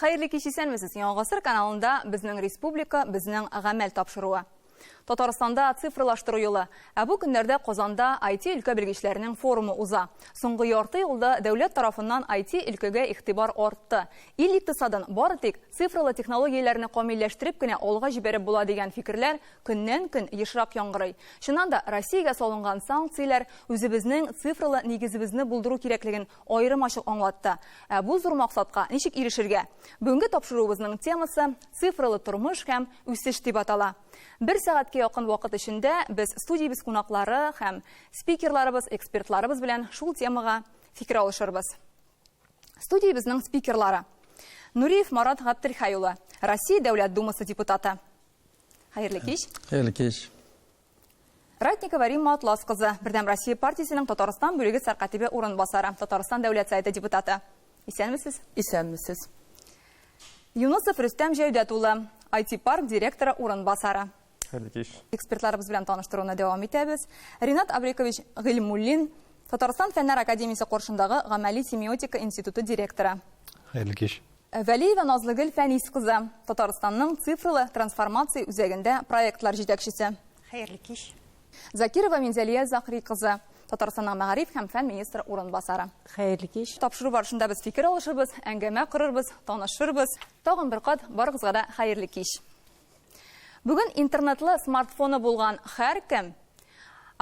Хәерле кич, исәнмесез! Яңа гасыр каналында Безнең республика, безнең гамәл тапшыруы. Татарстанда цифрлаштыру елы. Ә бу көннәрдә Казанда IT өлкә белгечләренең форумы уза. Соңгы ярты елда дәүләт тарафыннан IT өлкәгә игътибар артты. Ил икътисадын бары тик цифрлы технологияләрне камилләштереп кенә алга җибәреп була дигән фикерләр көннән-көн ешрак яңгырый. Чыннан да, Россиягә салынган санкцияләр үзебезнең цифрлы нигезебезне булдыру кирәклеген аерым ачык аңлатты. Ә бу зур максатка ничек ирешергә? Бүгенге тапшыруыбызның темасы Цифралы тормыш һәм үсеш дип атала. Бер сәгатькә якын вакыт эчендә без студиябез кунаклары һәм спикерларыбыз, экспертларыбыз белән шул темага фикер алышырбыз. Студиябезнең спикерлары. Нуриев Марат Габделхәй улы, Россия Дәүләт Думасы депутаты. Хәерле кич. Хәерле кич. Ратникова Римма Атлас кызы, Бердәм Россия партиясенең Татарстан бүлеге сәркатибе урынбасары, Татарстан Дәүләт Советы депутаты. Исәнмесез? Исәнмесез. Юнысов Рөстәм Җәүдәт улы, IT-парк директоры урынбасары. Хәерле кич. Экспертларыбыз белән таныштыруны дәвам итәбез. Ринат Абрикович Гыйльмуллин, Татарстан Фәннәр академиясе каршындагы Гамәли семиотика институты директоры. Хәерле кич. Вәлиева Назлыгөл Фәнис кызы, Татарстанның цифрлы трансформация үзәгендә проектлар җитәкчесе. Хәерле кич. Закирова Минзәлия Захри кызы, Татарстанның мәгариф һәм фән министры урынбасары. Хәерле кич. Тапшыру барышында без фикер алышырбыз, әңгәмә корырбыз, танышырбыз. Тагын бер кат барыгызга да хәерле кич. Бүген интернетлы смартфоны булган һәркем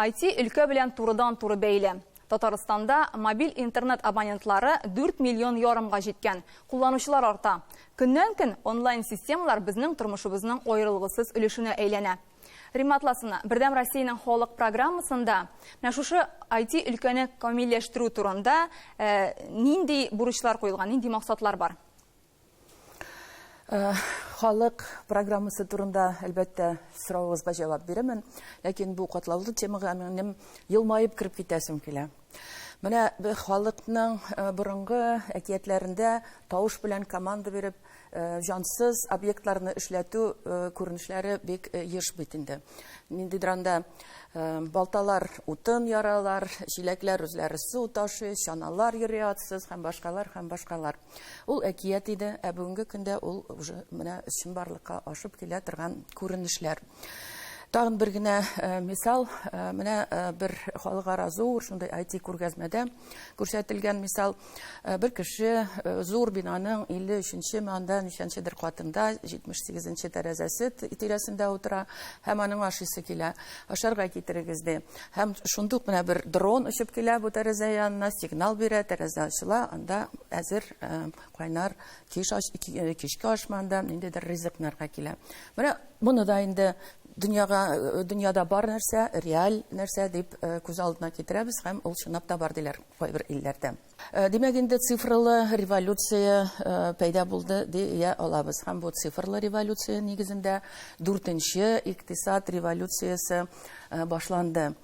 IT өлкә белән турыдан-туры бәйле. Татарстанда мобиль интернет абонентлары 4 миллион ярымга җиткән. Кулланучылар арта. Көннән-көн онлайн системалар безнең тормышыбызның аерылгысыз өлешенә әйләнә. Римма Атласовна, Бердәм Россиянең халык программасында менә шушы IT өлкәне камилләштерү турында нинди бурычлар куелган, нинди максатлар бар? Халык программасы турында, әлбәттә, соравыгызга җавап бирермен. Ләкин бу катлаулы темага минем елмаеп кереп китәсем килә. Менә халыкның борынгы әкиятләрендә тавыш белән команда биреп, җансыз объектларны эшләтү күренешләре бик еш бит инде. Ниндидер анда балталар утын яралар, чиләкләр үзләре су ташый, чаналар йөри атсыз һәм башкалар һәм башкалар. Ул әкият иде, ә бүгенге көндә ул уже менә чынбарлыкка ашып килә торган күренешләр. Тагын бер генә э, мисал, э, менә э, бер халыкара зур шундый IT күргәзмәдә күрсәтелгән мисал. Бер кеше зур бинаның 53-нче анда ничәнчедер катында 78-нче тәрәзәсе тирәсендә утыра һәм аның ашыйсы килә. Ашарга китерегез ди. Һәм шундук менә бер дрон очып килә бу тәрәзә янына, сигнал бирә, тәрәзә ачыла, анда әзер э, кайнар кич аш, э, кичке ашмы анда ниндидер ризыкнарга килә. Менә моны да инде дөньяга э, дөньяда бар нәрсә, реаль нәрсә дип күз алдына китерәбез һәм ул чынлап та бар диләр кайбер илләрдә. Димәк, инде цифрлы революция пәйда булды дия алабыз. Һәм бу цифрлы революция нигезендә дүртенче икътисад революциясе башланды.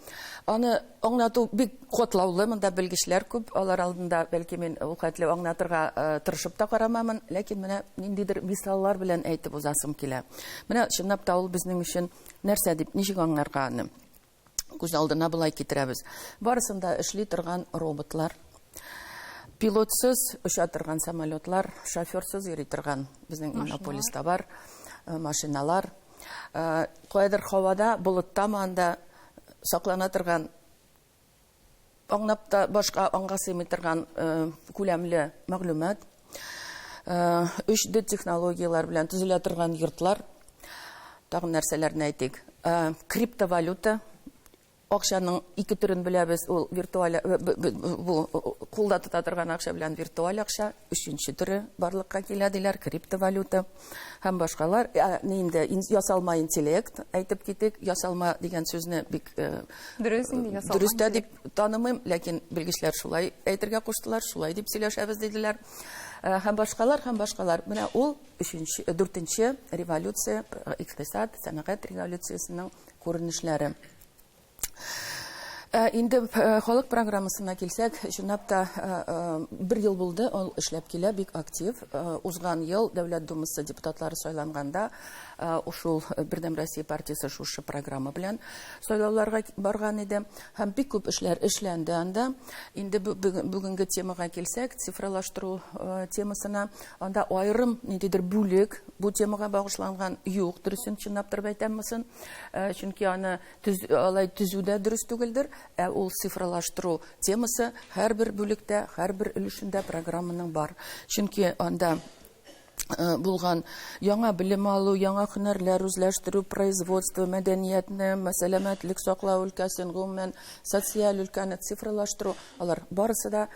Аны аңлату бик катлаулы, монда белгечләр күп, алар алдында бәлки мин ул хәтле аңлатырга тырышып та карамамын, ләкин менә ниндидер мисаллар белән әйтеп узасым килә. Менә чынлап та ул безнең өчен нәрсә дип, ничек аңларга аны? Күз алдына болай китерәбез. Барысын да эшли торган роботлар, пилотсыз оча торган самолетлар, шоферсыз йөри торган безнең Иннополиста бар э, машиналар. Э, каядыр һавада, болыттамы анда саклана торган аңлап та башка аңга сыймый торган э, күләмле мәгълүмат, 3D технологияләр белән төзелә торган йортлар, тагын нәрсәләрне әйтик, криптовалюта, акчаның ике төрен беләбез, ул виртуаль, бу кулда тота торган акча белән виртуаль акча, өченче төре барлыкка килә диләр, криптовалюта һәм башкалар. Инде ясалма интеллект әйтеп китик, ясалма дигән сүзне бик дөрес инде ясалма. Дөрес тә дип танымыйм, ләкин белгечләр шулай әйтергә куштылар, шулай дип сөйләшәбез диделәр. Һәм башкалар, һәм башкалар. Менә ул өченче, дүртенче революция, икътисад, сәнәгать революциясенең күренешләре. Инде халык программасына килсәк, чынлап та бер ел булды, ул эшләп килә, бик актив. Узган ел Дәүләт Думасы депутатлары сайланганда, шул Бердәм Россия партиясе шушы программа белән сайлауларга барган иде. Һәм бик күп эшләр эшләнде анда. Инде бүгенге темага килсәк, цифралаштыру темасына, анда аерым ниндидер бүлек бу темага багышланган юк, дөресен чынлап торып әйтәм мосын. Чөнки аны алай төзү дә дөрес түгелдер, ә ул цифралаштыру темасы һәрбер бүлектә, һәрбер өлешендә программаның бар. Чөнки анда булган яңа белем алу, яңа һөнәрләр үзләштерү, производство, мәдәниятне, сәламәтлек саклау өлкәсен, гомумән социаль өлкәне цифралаштыру, алар барысы да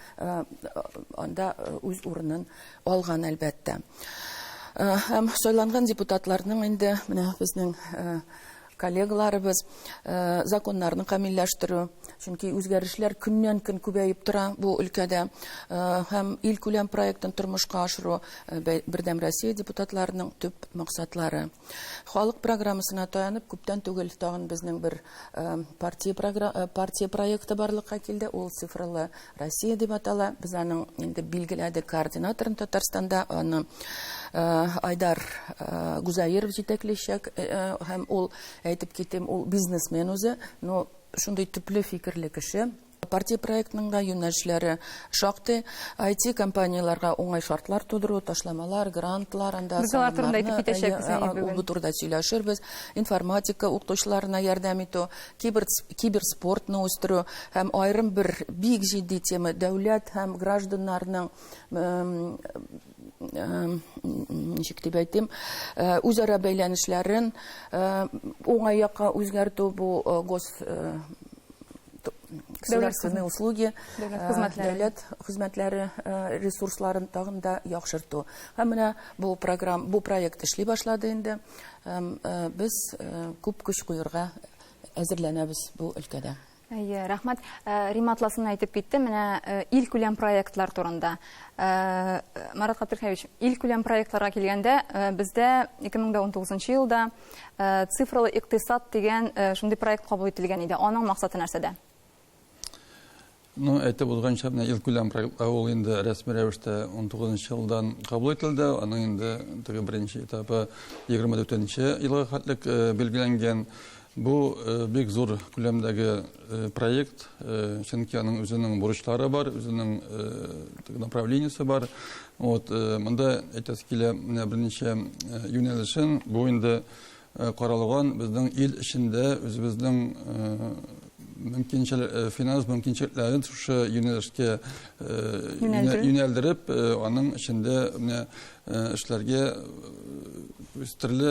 анда үз урынын алган, әлбәттә. Һәм сайланган депутатларның инде менә безнең коллегаларыбыз законнарны камилләштерү, чөнки үзгәрешләр көннән-көн күбәеп тора бу өлкәдә, һәм илкүләм проектын тормышка ашыру Бердәм Россия депутатларының төп максатлары. Халык программасына таянып, күптән түгел тагын безнең бер партия проекты барлыкка килде, ул Цифрлы Россия дип атала. Без аның инде билгеләдек координаторын Татарстанда, аны Айдар Гузаиров җитәкләячәк, һәм ул, әйтеп китим, ул бизнесмен үзе, но шундый төпле фикерле кеше. Партия проектының да юнәлешләре шактый. IT компанияләргә уңай шартлар тудыру, ташламалар, грантлар, анда Без алар турында әйтеп китәчәкбез әйе бүген. Бу турыда сөйләшербез. Информатика укытучыларына ярдәм итү, киберспортны үстерү һәм аерым бер бик җитди тема дәүләт һәм гражданнарның, ничек дип әйтим, үзара бәйләнешләрен уңай якка үзгәртү, бу гос государственные услуги, дәүләт хезмәтләре ресурсларын тагын да яхшырту. Һәм менә бу программа, бу проект эшли башлады инде. Без күп көч куярга әзерләнәбез бу өлкәдә. Әйе, рәхмәт. Римма Атласовна әйтеп китте, менә илкүләм проектлар турында. Марат Габделхәевич, илкүләм проектларга килгәндә, бездә 2019 елда цифрлы икътисад дигән шундый проект кабул ителгән иде. Аның максаты нәрсәдә? Ну, әйтеп узганча, менә илкүләм проектлар ул инде рәсми рәвештә 19 елдан кабул ителде. Аның инде теге беренче этабы 24 елга хәтлек билгеләнгән. Бу бик зур күләмдәге проект, чөнки аның үзенең бурычлары бар, үзенең направлениесе бар. Вот, монда әйтәсе килә, менә берничә юнәлешен. Бу инде каралган безнең ил эчендә үзебезнең финанс мөмкинчелекләрен шушы юнәлешкә юнәлдереп, аның эчендә менә эшләргә төрле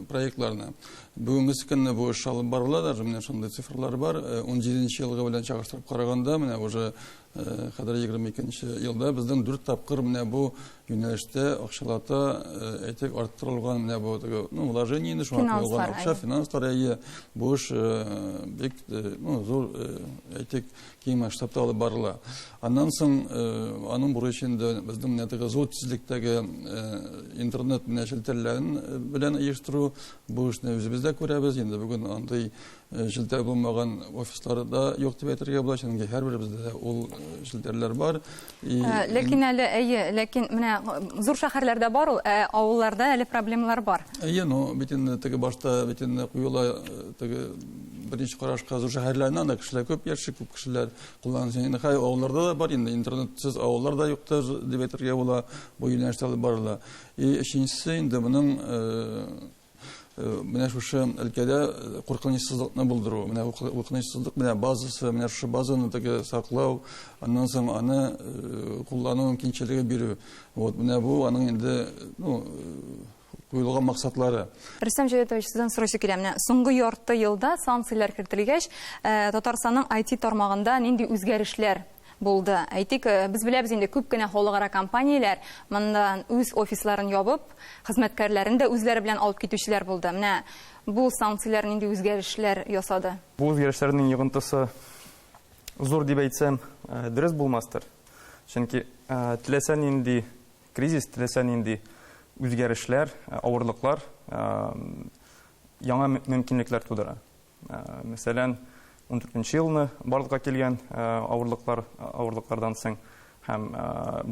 проектларны. Бүгенге көнне бу эш алып барыла, даже менә шундый цифрлар бар. 17 елгы белән чагыштырып караганда, менә уже хәзер 22 елда безнең 4 тапкыр менә бу юнәлештә акчалата әйтик арттырылган менә бу теге, ну, вложение инде шуңа куелган акча, финанслар, әйе, бу эш бик, ну, зур, әйтик, киң масштабта алып барыла. Аннан соң аның бурычы инде безнең менә теге зур тизлектәге интернет менә челтәрләрен белән оештыру. Бу эшне үзебез дә күрәбез. Инде бүген андый челтәр булмаган офислар да юк дип әйтергә була, чөнки һәрберебездә дә ул челтәрләр бар. Ләкин әле, әйе, ләкин менә зур шәһәрләрдә бар ул, ә авылларда әле проблемалар бар. Әйе, но бит инде теге башта бит инде куела теге беренче карашка зур шәһәрләрдә анда кешеләр күп яши, күп кешеләр кулланучы. Инде хәзер авылларда да бар, инде интернетсыз авыллар да юктыр дип әйтергә була, бу юнәлештә алып барыла. И өченчесе инде моның менә шушы өлкәдә куркынычсызлыкны булдыру, менә куркынычсызлык менә базасы, менә шушы базаны теге саклау, аннан соң аны куллану мөмкинчелеге бирү. Вот менә бу аның инде, ну, куелган максатлары. Рөстәм Җәүдәтович, сездән сорыйсы килә. Менә соңгы ярты елда санкцияләр кертелгәч, Татарстанның IT тармагында нинди үзгәрешләр булды? Әйтик, без беләбез инде күп кенә халыкара компанияләр моннан үз офисларын ябып, хезмәткәрләрен дә үзләре белән алып китүчеләр булды. Менә бу санкцияләр нинди үзгәрешләр ясады? Бу үзгәрешләрнең йогынтысы зур дип әйтсәм, дөрес булмастыр. Чөнки теләсә нинди кризис, теләсә нинди үзгәрешләр, авырлыклар яңа мөмкинлекләр тудыра. Мәсәлән, 2014 елны барлыкка килгән авырлыклар, авырлыклардан соң һәм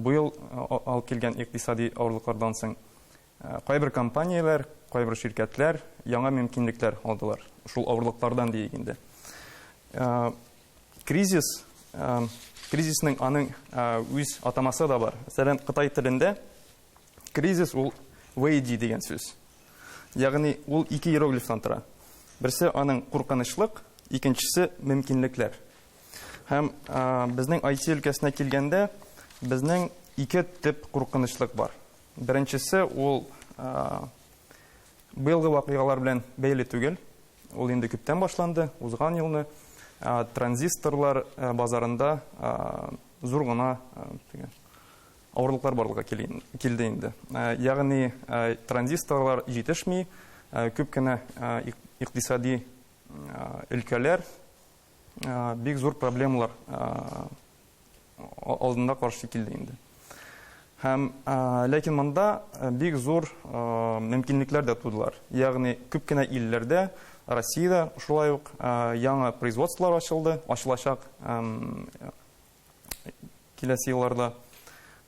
быел алып килгән икътисади авырлыклардан соң кайбер компанияләр, кайбер ширкәтләр яңа мөмкинлекләр алдылар. Шул авырлыклардан диек инде. Кризис, кризисның аның үз атамасы да бар. Мәсәлән, кытай телендә кризис ул вейди дигән сүз. Ягъни ул ике иероглифтан тора. Берсе аның куркынычлык, икенчесе мөмкинлекләр. Һәм безнең IT өлкәсенә килгәндә, безнең ике төп куркынычлык бар. Беренчесе ул быелгы вакыйгалар белән бәйле түгел. Ул инде күптән башланды, узган елны транзисторлар базарында зур гына авырлыклар барлыкка килде инде. Ягъни транзисторлар җитешми, күп кенә икътисади өлкәләр бик зур проблемалар алдында каршы килде инде. Һәм ләкин монда бик зур мөмкинлекләр дә тудылар. Ягъни күп кенә илләрдә, Россиядә шулай ук яңа производстволар ачылды, ачылачак киләсе елларда.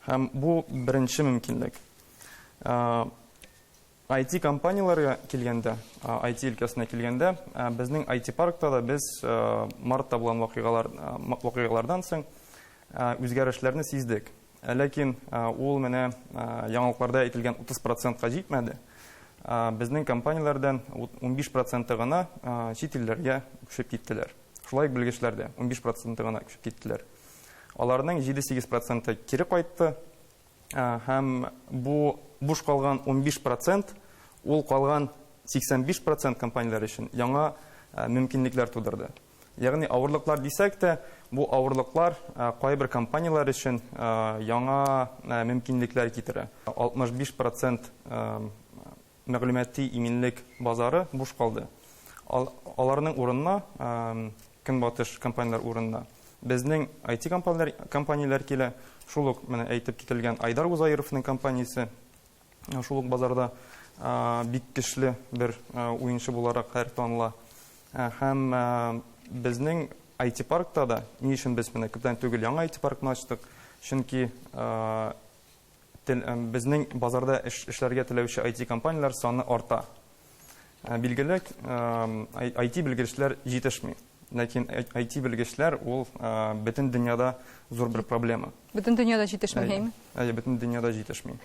Һәм бу беренче мөмкинлек. IT компанияләргә килгәндә, IT өлкәсенә килгәндә, безнең IT паркта да без мартта булган вакыйгалар, вакыйгалардан соң үзгәрешләрне сиздек. Ләкин ул менә яңалыкларда әйтелгән 30 процентка җитмәде. Безнең компанияләрдән 15 проценты гына чит илләргә күчеп киттеләр. Шулай ук белгечләр дә 15 проценты гына күчеп киттеләр. Аларның 7-8 проценты кире кайтты. Һәм бу буш калган 15 процент, ул калган 85 процент компанияләр өчен яңа мөмкинлекләр тудырды. Ягъни авырлыклар дисәк тә, бу авырлыклар кайбер компанияләр өчен яңа мөмкинлекләр китерә. 65 процент мәгълүмати иминлек базары буш калды. Аларның урынына, көнбатыш компанияләр урынына безнең IT компанияләр килә. Шул ук менә әйтеп кителгән Айдар Гузаировның компаниясе шул ук базарда бик көчле бер уенчы буларак һәр таныла. Һәм безнең IT паркта да, ни өчен без менә күптән түгел яңа IT паркны ачтык? Чөнки безнең базарда эшләргә теләүче IT компанияләр саны арта. Билгеле, IT белгечләр җитешми. Ләкин IT белгечләр ул бөтен дөньяда зур бер проблема. Бөтен дөньяда җитешми, әйме? Әйе, бөтен дөньяда җитешми.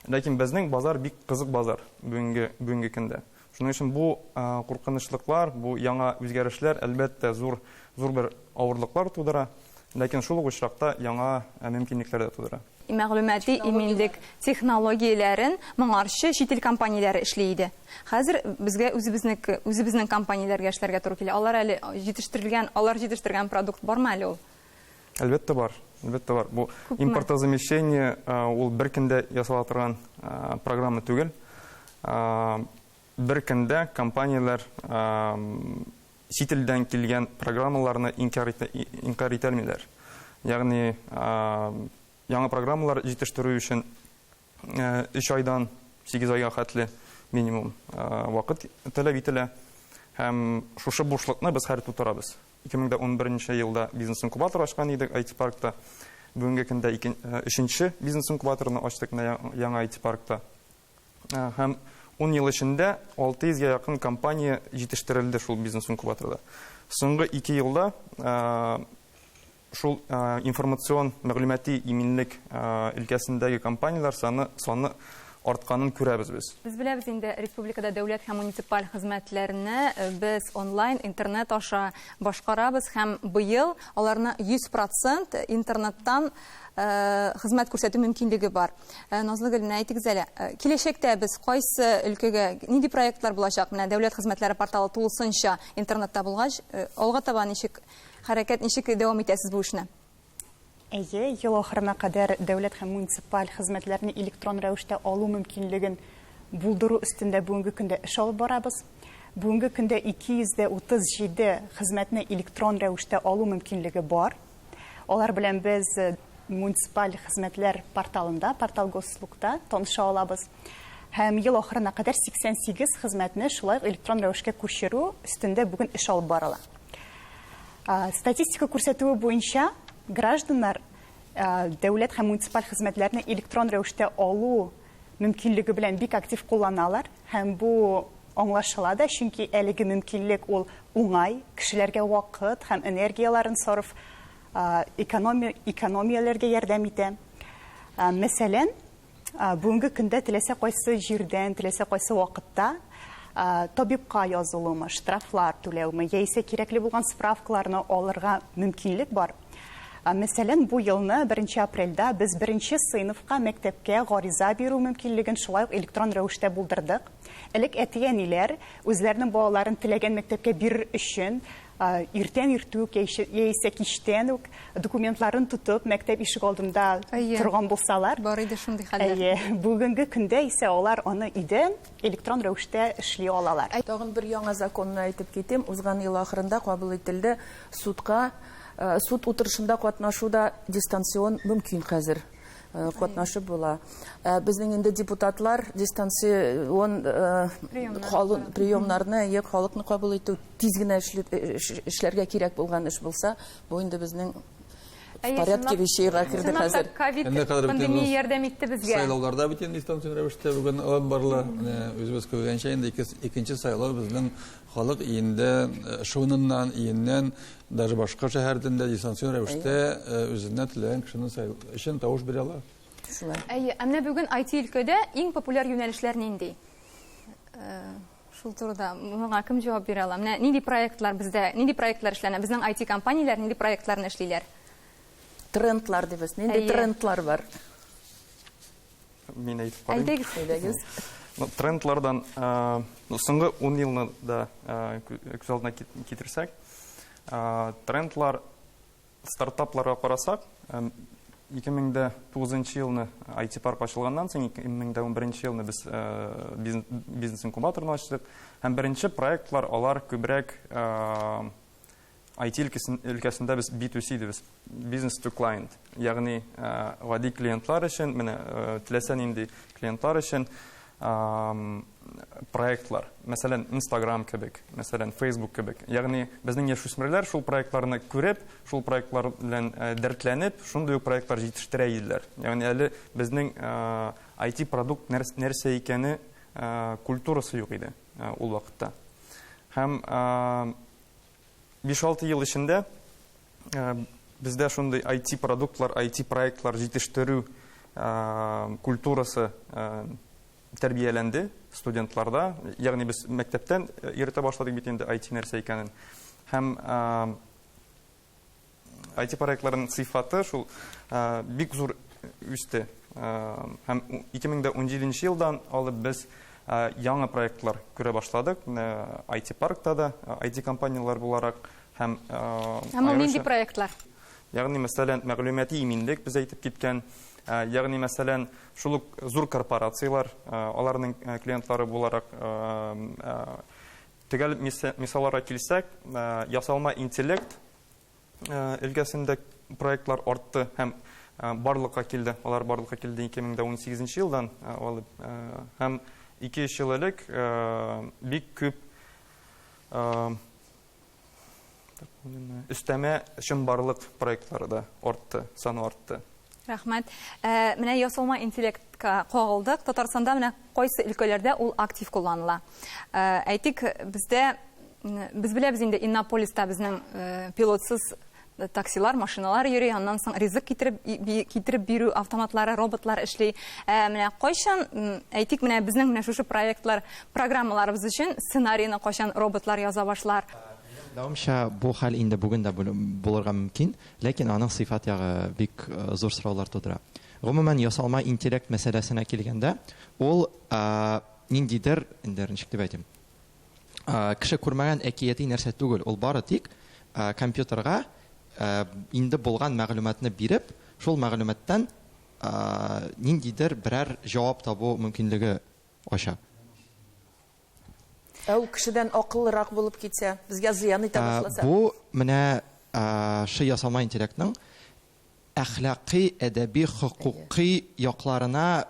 Ләкин безнең базар бик кызык базар бүгенге көндә. Шуның өчен бу куркынычлыклар, бу яңа үзгәрешләр, әлбәттә, зур зур бер авырлыклар тудыра, ләкин шул ук очракта яңа мөмкинлекләр дә тудыра. Мәгълүмати иминлек технологияләрен моңарчы чит ил компанияләре эшли иде. Хәзер безгә үзебезнеке, үзебезнең компанияләргә эшләргә туры килә. Алар әле җитештерелгән, алар җитештергән продукт бармы әле ул? Әлбәттә бар, әлбәттә бар. Бу импортозамещение ул бер көндә ясала торган программа түгел. Бер көндә компанияләр чит илдән килгән программаларны инкар итә алмыйлар. Ягъни яңа программалар җитештерү өчен 3 айдан 8 айга хәтле минимум вакыт таләп ителә. Һәм шушы бушлыкны без хәзер тутырабыз. 2011 елда бизнес-инкубатор ачкан идек IT паркта. Бүгенге көндә өченче бизнес-инкубаторны ачтык яңа IT паркта. Һәм 10 ел эчендә 600 гә якын компания җитештерелде шул бизнес-инкубаторда. Соңгы 2 елда шул информацион мәгълүмати иминлек өлкәсендәге компанияләр саны артканын күрәбез без. Без беләбез инде, республикада дәүләт һәм муниципаль хезмәтләрне без онлайн интернет аша башкарабыз һәм быел аларны 100% интернеттан хезмәт күрсәтү мөмкинлеге бар. Назлыгөл, менә әйтегез әле, киләчәктә без кайсы өлкәгә, нинди проектлар булачак? Менә дәүләт хезмәтләре порталы тулысынча интернетта булгач, алга таба ничек хәрәкәт, ничек дәвам итәсез бу эшне? Әйе, ел ахырына кадәр дәүләт һәм муниципаль хезмәтләрне электрон рәвештә алу мөмкинлеген булдыру өстендә бүгенге көндә эш алып барабыз. Бүгенге көндә 237 хезмәтне электрон рәвештә алу мөмкинлеге бар. Алар белән без муниципаль хезмәтләр порталында, портал госуслугта таныша алабыз. Һәм ел ахырына кадәр 88 хезмәтне шулай ук электрон рәвешкә күчерү өстендә бүген эш алып барыла. Статистика күрсәтүе буенча, гражданнар дәүләт һәм муниципаль хезмәтләрне электрон рәвештә алу мөмкинлеге белән бик актив кулланалар һәм бу аңлашыла да, чөнки әлеге мөмкинлек ул уңай, кешеләргә вакыт һәм энергияләрен сарыф экономияләргә ярдәм итә. Мәсәлән, бүгенге көндә теләсә кайсы җирдән, теләсә кайсы вакытта табибка язылумы, штрафлар түләүме, яисә кирәкле булган справкаларны алырга мөмкинлек бар. Мәсәлән, бу елны 1 апрельдә без беренче сыйныфка мәктәпкә гариза бирү мөмкинлеген шулай ук электрон рәвештә булдырдык. Элек әти-әниләр үзләренең балаларын теләгән мәктәпкә бирер өчен иртән иртүк яисә кичтән үк документларын тотып мәктәп ишек алдында торган булсалар. Бар иде шундый хәлләр. Әйе, бүгенге көндә исә алар аны өйдә электрон рәвештә эшли алалар. Тагын бер яңа законны әйтеп китим. Узган ел ахырында кабул ителде. Судка, суд утырышында катнашу да дистанцион мөмкин хәзер. Катнашып була. Безнең инде депутатлар дистанцион приемнарны, е, халыкны кабул итү тиз генә эшләргә кирәк булган эш булса, бу инде безнең порядке вещейга керде хәзер. Ковид пандемия ярдәм итте безгә. Сайлауларда бит инде дистанцион рәвештә бүген алып барыла. Үзебез күргәнчә инде икенче сайлау безнең халык иендә, шуныннан, иеннән, даже башка шәһәрдән дә дистанцион рәвештә үзенә теләгән кешенең өчен тавыш бирә ала. Шулай. Әйе, ә менә бүген IT өлкәдә иң популяр юнәлешләр нинди? Шул турыда моңа кем җавап бирә ала? Менә нинди проектлар бездә, нинди проектлар эшләнә? Безнең IT компанияләр нинди проектларны эшлиләр? Трендлар дибез. Нинди трендлар бар? Мин әйтеп карыйм. Әйдәгез. Әйдәгез. Трендлардан, соңгы 10 елны да күз алдына китерсәк, трендлар стартапларга карасак, 2009 елны IT парк ачылганнан соң, 2011 елны без бизнес-инкубаторны ачтык. Һәм беренче проектлар алар күбрәк IT өлкәсендә без B2C дибез, business to client, ягъни гади клиентлар өчен, менә теләсә нинди клиентлар өчен проектлар, мәсәлән, Instagram кебек, мәсәлән, Facebook кебек. Ягъни безнең яшүсмерләр шул проектларны күреп, шул проектлар белән дәртләнеп, шундый ук проектлар җитештерә иделәр. Ягъни әле безнең IT продукт нәрсә икәне культурасы юк иде ул вакытта. Һәм биш-алты ел эчендә бездә шундый IT продуктлар, IT проектлар җитештерү культурасы тәрбияләнде студентларда. Ягъни без мәктәптән өйрәтә башладык бит инде IT нәрсә икәнен. Һәм IT проектларының сыйфаты шул бик зур үсте. Һәм 2017 елдан алып без яңа проектлар күрә башладык. IT паркта да, IT компанияләр буларак һәм, Һәм ул нинди аеруча проектлар? Ягъни, мәсәлән, мәгълүмати иминлек без әйтеп киткән, ягъни, мәсәлән, шул ук зур корпорацияләр, аларның клиентлары буларак, төгәл мисалларга килсәк, ясалма интеллект өлкәсендә проектлар артты һәм барлыкка килде. Алар барлыкка килде 2018 елдан алып, һәм ике-өч ел элек бик күп өстәмә чынбарлык проектлары да артты, саны артты. Рәхмәт. Менә ясалма интеллектка кагылдык. Татарстанда менә кайсы өлкәләрдә ул актив кулланыла? Әйтик, без беләбез инде Иннополиста безнең пилотсыз таксилар, машиналар йөри, аннан соң ризык китереп бирү автоматлары, роботлар эшли. Менә кайчан, әйтик, менә безнең менә шушы проектлар, программаларыбыз өчен сценарийны кайчан роботлар яза башлар? Дәвамча бу хәл инде бүген дә булырга мөмкин, ләкин аның сыйфат ягы бик зур сораулар тудыра. Гомумән, ясалма интеллект мәсьәләсенә килгәндә, ул ниндидер, инде ничек дип әйтим, кеше күрмәгән әкияти нәрсә түгел, ул бары тик компьютерга инде булган мәгълүматны биреп, шул мәгълүматтан ниндидер берәр җавап табу мөмкинлеге ача. Ә ул кешедән акыллырак булып китсә, безгә зыян итә башласа? Бу менә шы ясалма интеллектның әхлакый, әдәби, хокукый якларына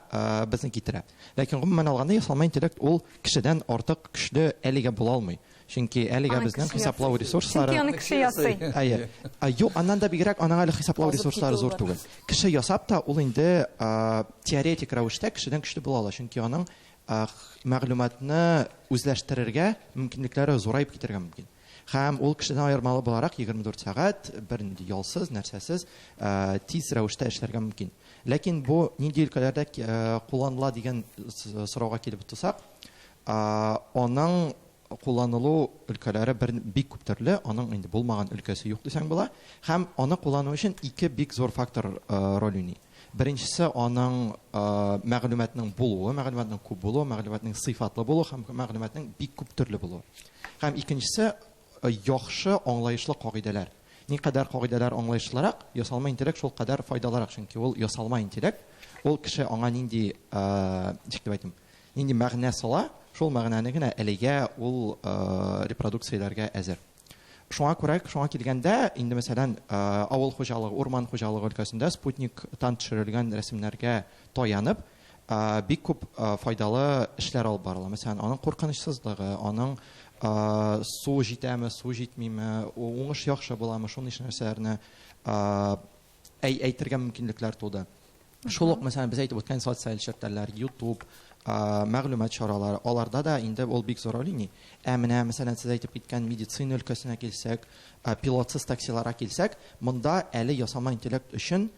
безне китерә. Ләкин гомумән алганда ясалма интеллект ул кешедән артык көчле әлегә була алмый. Чөнки әлегә безнең хисаплау ресурслары Чөнки аны кеше ясый. Әйе. Юк, аннан да бигрәк аның әле хисаплау ресурслары зур түгел. Кеше ясап та ул инде теоретик рәвештә кешедән көчле була ала, чөнки аның мәгълүматны үзләштерергә мөмкинлекләре зураеп китәргә мөмкин. Һәм ул кешедән аермалы буларак 24 сәгать бернинди ялсыз, нәрсәсез тиз рәвештә эшләргә мөмкин. Ләкин бу нинди өлкәләрдә кулланыла дигән сорауга килеп тотсак, аның кулланылу өлкәләре бер бик күп төрле, аның инде булмаган өлкәсе юк дисәң була. Һәм аны куллану өчен ике бик зур фактор роль уйный. Беренчесе аның мәгълүматның булуы, мәгълүматның күп булуы, мәгълүматның сыйфатлы булуы һәм мәгълүматның бик күп төрле булуы. Һәм икенчесе яхшы аңлаешлы кагыйдәләр. Никадәр кагыйдәләр аңлаешлырак, ясалма интеллект шул кадәр файдалырак, чөнки ул ясалма интеллект, ул кеше аңа нинди, ничек дип әйтим, нинди мәгънә сала, шул мәгънәне генә әлегә ул репродукцияләргә әзер. Шуңа күрә, шуңа килгәндә, инде мәсәлән, авыл хуҗалыгы, урман хуҗалыгы өлкәсендә спутниктан төшерелгән рәсемнәргә таянып, бик күп файдалы эшләр алып барыла. Мәсәлән, аның куркынычсызлыгы, аның су җитәме, су җитмиме, уңыш яхшы буламы, шундый нәрсәләрне әйтергә мөмкинлекләр туды. Шул ук, мәсәлән, без әйтеп үткән социаль челтәрләр, YouTube, мәгълүмат чаралары, аларда да инде ул бик зур роль уйный. Ә менә, мәсәлән, сез әйтеп киткән медицина өлкәсенә килсәк, пилотсыз таксиларга килсәк, монда әле ясалма интеллект өчен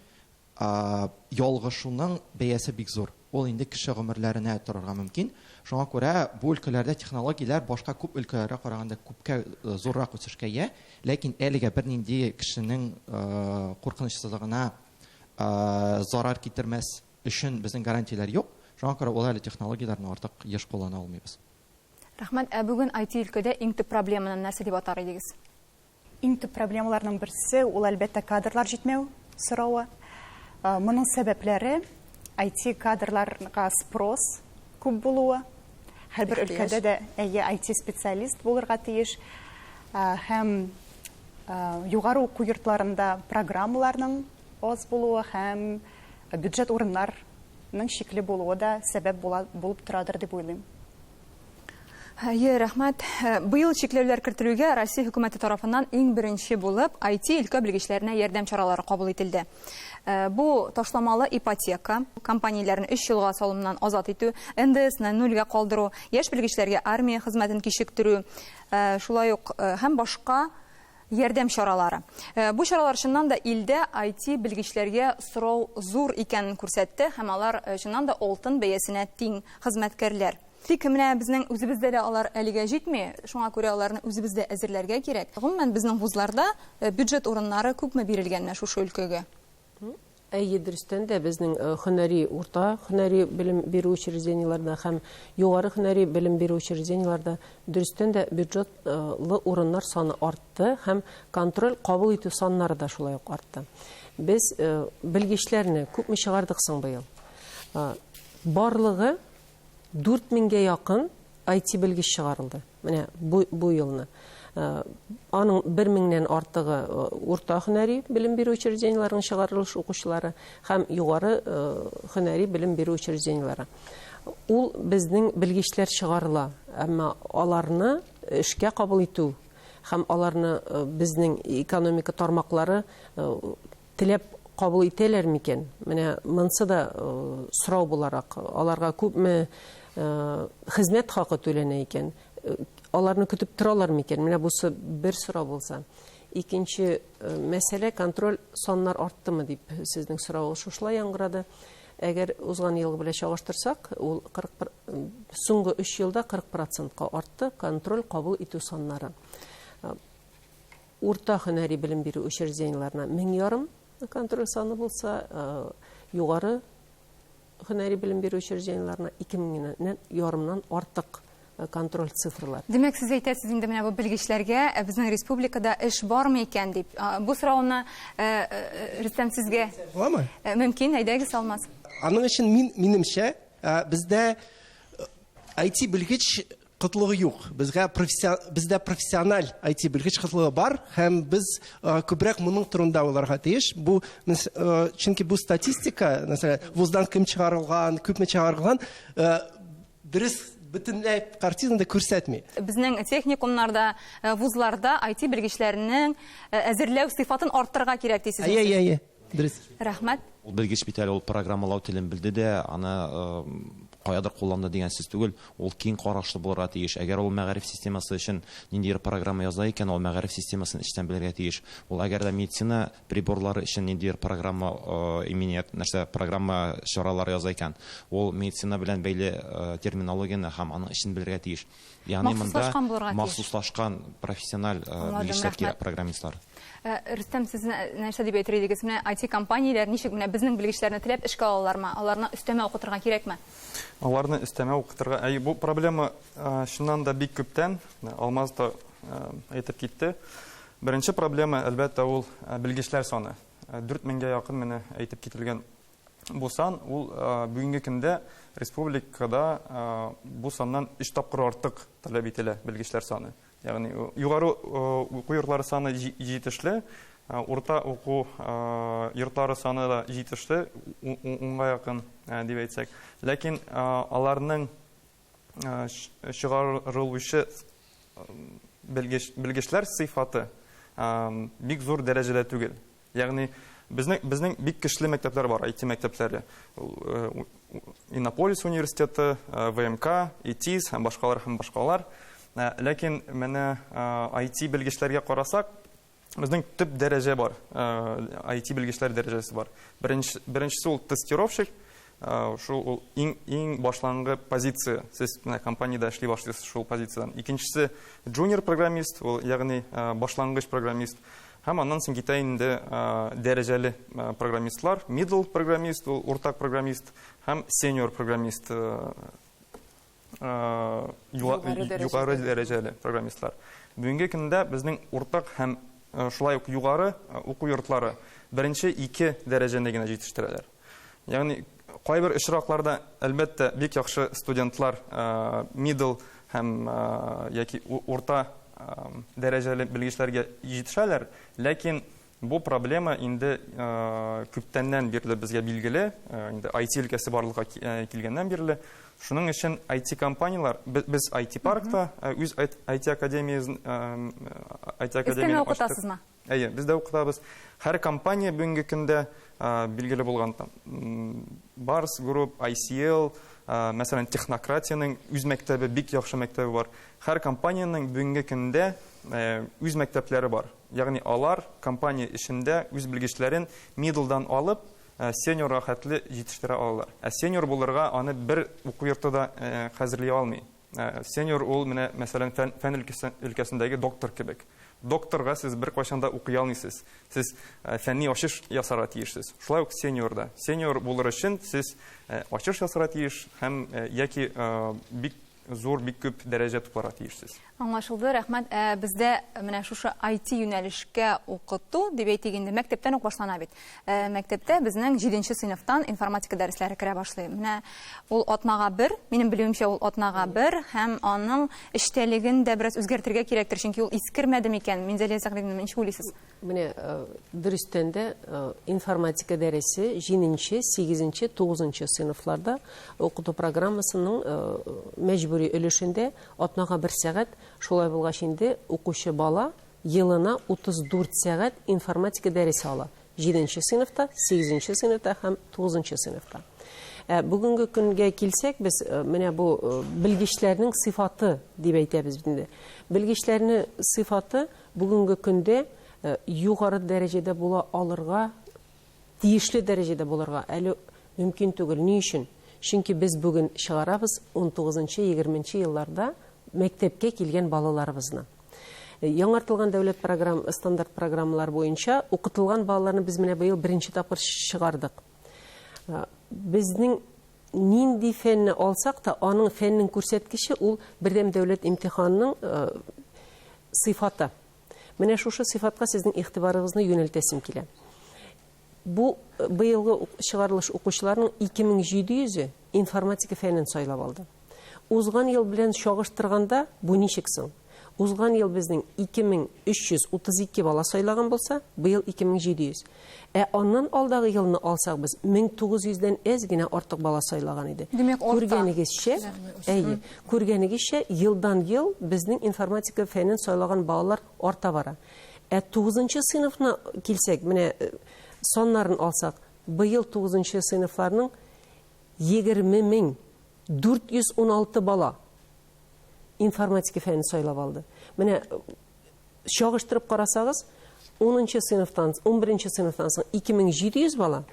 ялгышуның бәясе бик зур. Ул инде кеше гомерләренә торырга мөмкин. Шуңа күрә бу өлкәләрдә технологияләр башка күп өлкәләргә караганда күпкә зуррак үсешкә ия, ләкин әлегә бернинди кешенең куркынычсызлыгына зарар китермәс өчен безнең гарантияләр юк. Шуңа күрә ул әле технологияләрне артык еш куллана алмыйбыз. Рәхмәт. Ә бүген IT өлкәдә иң төп проблеманы нәрсә дип атар идегез? Иң төп проблемаларның берсе ул, әлбәттә, кадрлар җитмәү соравы. Моның сәбәпләре IT кадрларга спрос күп булуы. Һәрбер өлкәдә дә әйе IT специалист булырга тиеш. Һәм югары уку йортларында программаларның аз булуы һәм бюджет урыннарның чикле булуы да сәбәп булып торадыр дип уйлыйм. Әйе, рәхмәт. Быел чикләүләр кертелүгә Россия хөкүмәте тарафыннан иң беренче булып IT өлкә белгечләренә ярдәм чаралары кабул ителде. Бу ташламалы ипотека, компанияләрне 3 елга салымнан азат итү, НДСны нульгә калдыру, яшь белгечләргә армия хезмәтен кичектерү, шулай ук һәм башка ярдәм чаралары. Бу чаралар чыннан да илдә IT белгечләргә сорау зур икәнен күрсәтте һәм алар чыннан да алтын бәясенә тиң хезмәткәрләр. Тик менә безнең үзебездә дә алар әлегә җитми, шуңа күрә аларны үзебездә әзерләргә кирәк. Гомумән, безнең вузларда бюджет урыннары күпме бирелгән менә шушы өлкәгә? Әйе, дөрестән дә безнең һөнәри урта, һөнәри белем бирү учреждениеләрендә һәм югары һөнәри белем бирү учреждениеләрендә дөрестән дә бюджетлы урыннар саны артты һәм контроль кабул итү саннары да шулай ук артты. Без белгечләрне күпме чыгардык соң быел? Барлыгы 4000гә якын IT белгеч чыгарылды. Менә бу елны. Аның 1000ннән артыгы урта һөнәри белем бирү учреждениеләренең чыгарылыш укучылары һәм югары һөнәри белем бирү учреждениеләре. Ул безнең белгечләр чыгарыла, әмма аларны эшкә кабул итү һәм аларны безнең экономика тармаклары теләп кабул итәләр микән? Менә монысы да сорау буларак, аларга күпме хезмәт хакы түләнә икән? Аларны көтеп торалар микән? Менә бусы бер сорау булса. Икенче мәсьәлә, контроль саннар арттымы дип сезнең соравыгыз шушылай яңгырады. Әгәр узган елгы белән чагыштырсак, ул соңгы 3 елда 40%-ка артты контроль кабул итү саннары. Урта һөнәри белем бирү учреждениеләренә 1500 контроль саны булса, югары һөнәри белем бирү учреждениеләренә 2500 артык контроль цифрлар. Димәк, сез әйтәсез инде менә бу белгечләргә безнең республикада эш бармы икән дип. Бу сорауны Рөстәм сезгә буламы? Мөмкин, әйдәгез, Алмаз. Аның өчен минемчә, бездә IT белгеч кытлыгы юк. Безгә бездә профессиональ IT белгеч кытлыгы бар һәм без күбрәк моның турында уйларга тиеш. Бу чөнки бу статистика, мәсәлән, вуздан кем чыгарылган, күпме чыгарылган, дөрес бөтенләй картинаны күрсәтми. Безнең техникумнарда, вузларда IT белгечләренең әзерләү сыйфатын арттырырга кирәк дисез. Әйе, әйе, әйе. Дөрес. Рәхмәт. Ул белгеч бит әле ул программалау телен белде дә, аны каядыр кулланды дигән сүз түгел, ул киң карашлы булырга тиеш. Әгәр ул мәгариф системасы өчен ниндидер программа яза икән, ул мәгариф системасын эчтән белергә тиеш. Ул әгәр дә медицина приборлары өчен ниндидер программа, иминият, нәрсә, программа чаралары яза икән, ул медицина белән бәйле терминологияне һәм аның эчен белергә тиеш. Ягъни монда Махсуслашкан булырга тиеш. махсуслашкан профессиональ Аңладым, белгечләр кирәк, рәхмәт. программистлар. Рөстәм, сез нәрсә дип әйтер идегез? Менә ай ти компанияләр ничек менә безнең белгечләрне теләп эшкә алалармы? Аларны өстәмә укытырга кирәкме? Аларны өстәмә укытырга. Әй, бу проблема чыннан да бик күптән, Алмаз да әйтеп китте. Беренче проблема, әлбәттә, ул белгечләр саны. 4 меңгә якын менә әйтеп кителгән бу сан, ул бүгенге көндә республикада бу саннан 3 тапкыр артык таләп ителә белгечләр саны. Ягъни югары уку йортлары саны җитешле, урта уку йортлары саны да җитешле, унга якын дип әйтсәк. Ләкин аларның чыгарылучы белгечләр сыйфаты бик зур дәрәҗәдә түгел. Ягъни безнең бик көчле мәктәпләр бар, ай ти мәктәпләре. Иннополис университеты, ВМК, ИТИС һәм башкалар һәм башкалар. Ләкин менә ай ти белгечләргә карасак, безнең төп дәрәҗә бар, ай ти белгечләр дәрәҗәсе бар. Беренчесе ул тестировщик, шул ул иң башлангы позиция. Сез менә компаниядә эшли башлыйсыз шул позициядән. Икенчесе junior программист, ул ягъни башлангыч программист. Һәм аннан соң китә инде дәрәҗәле программистлар, middle программист, ул уртак программист һәм senior программист, югары дәрәҗәле программистлар. Бүгенге көндә безнең уртак һәм шулай ук югары уку йортлары беренче ике дәрәҗәне генә җитештерәләр. Ягъни кайбер очракларда әлбәттә бик яхшы студентлар middle һәм яки урта дәрәҗәле белгечләргә җитешәләр, ләкин бу проблема инде күптәннән бирле безгә билгеле, инде ай ти өлкәсе барлыкка килгәннән бирле. Шуның өчен ай ти компанияләр, без ай ти паркта, үз ай ти академиясен, ай ти Өстәмә академияне ачтык. укытасызмы? Әйе, без дә укытабыз. Һәр компания бүгенге көндә билгеле булган там, Барс Group, ай си эл, мәсәлән, Технократияның үз мәктәбе, бик яхшы мәктәбе бар. Һәр компаниянең бүгенге көндә үз мәктәпләре бар. Ягъни алар компания эчендә үз белгечләрен middleдан алып, сеньорга хәтле җитештерә алалар. Ә сеньор булырга аны бер уку йорты да хәзерли алмый. Сеньор ул менә, мәсәлән, фән өлкәсендәге доктор кебек. Докторга сез бер кайчан да укый алмыйсыз. Сез фәнни ачыш ясарга тиешсез. Шулай ук сеньор да. Сеньор булыр өчен сез ачыш ясарга тиеш һәм яки бик зур, бик күп дәрәҗә тупларга тиешсез. Аңлашылды, рәхмәт. Бездә менә шушы ай ти юнәлешкә укыту дип әйтик инде, мәктәптән үк башлана бит. Мәктәптә безнең 7 сыйныфтан информатика дәресләре керә башлый. Менә ул атнага бер, минем белүемчә ул атнага бер һәм аның эчтәлеген дә бераз үзгәртергә кирәктер, чөнки ул искермәде микән? Минзәлия Сәгъдиевна, ничек уйлыйсыз? Менә дөрестән дә информатика дәресе 7, 8, 9 сыйныфларда укыту программасының мәҗбүри өлешендә атнага бер сәгать. Шулай булгач инде укучы бала елына 34 сәгать информатика дәресе ала. 7 сыйныфта, 8 сыйныфта һәм 9 сыйныфта. Бүгенге көнгә килсәк, без менә бу белгечләрнең сыйфаты дип әйтәбез бит инде. Белгечләрнең сыйфаты бүгенге көндә югары дәрәҗәдә була алырга, тиешле дәрәҗәдә булырга әле мөмкин түгел. Ни өчен? Чөнки без бүген чыгарабыз ун тугызынчы, егерменче елларда мәктәпкә килгән балаларыбызны. Яңартылган дәүләт стандарт программалар буенча укытылган балаларны без менә быел беренче тапкыр чыгардык. Безнең нинди фәнне алсак та, аның фәннең күрсәткече ул бердәм дәүләт имтиханының сыйфаты. Менә шушы сыйфатка сезнең игътибарыгызны юнәлтәсем килә. Бу быелгы чыгарылыш укучыларның ике мең җиде йөзе информатика фәнен сайлап алды. Узган ел белән чагыштырганда, бу ничек соң? Узган ел безнең 2332 бала сайлаган булса, быел 2700. Ә аннан алдагы елны алсак без 1900 дән әз генә артык бала сайлаган иде. Димәк, арта. Күргәнегезчә, әйе, күргәнегезчә, елдан-ел безнең информатика фәнен сайлаган балалар арта бара. Ә тугызынчы сыйныфны килсәк, менә саннарын алсак, быел тугызынчы сыйныфларның 20416 бала информатика фәнен сайлап алды. Менә чагыштырып карасагыз, 10 сыйныфтан, 11 сыйныфтан соң 2700 бала,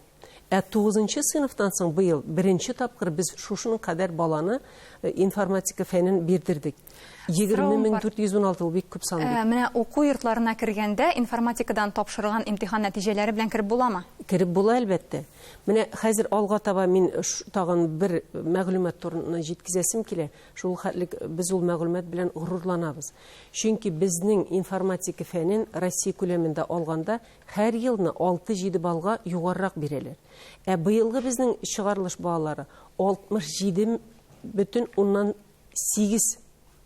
ә 9 сыйныфтан соң быел беренче тапкыр без шушының кадәр баланы информатика фәнен бирдердек. 20416 ул бик күп сан бит. Менә уку йортларына кергәндә информатикадан тапшырылган имтихан нәтиҗәләре белән кереп буламы? Кереп була, әлбәттә. Менә хәзер алга таба мин тагын бер мәгълүмат турында җиткезәсем килә. Шул хәтлек без ул мәгълүмат белән горурланабыз. Чөнки безнең информатика фәнен Россия күләмендә алганда һәр елны 6-7 баллга югарырак бирәләр. Ә быелгы безнең чыгарылыш балалары 67,8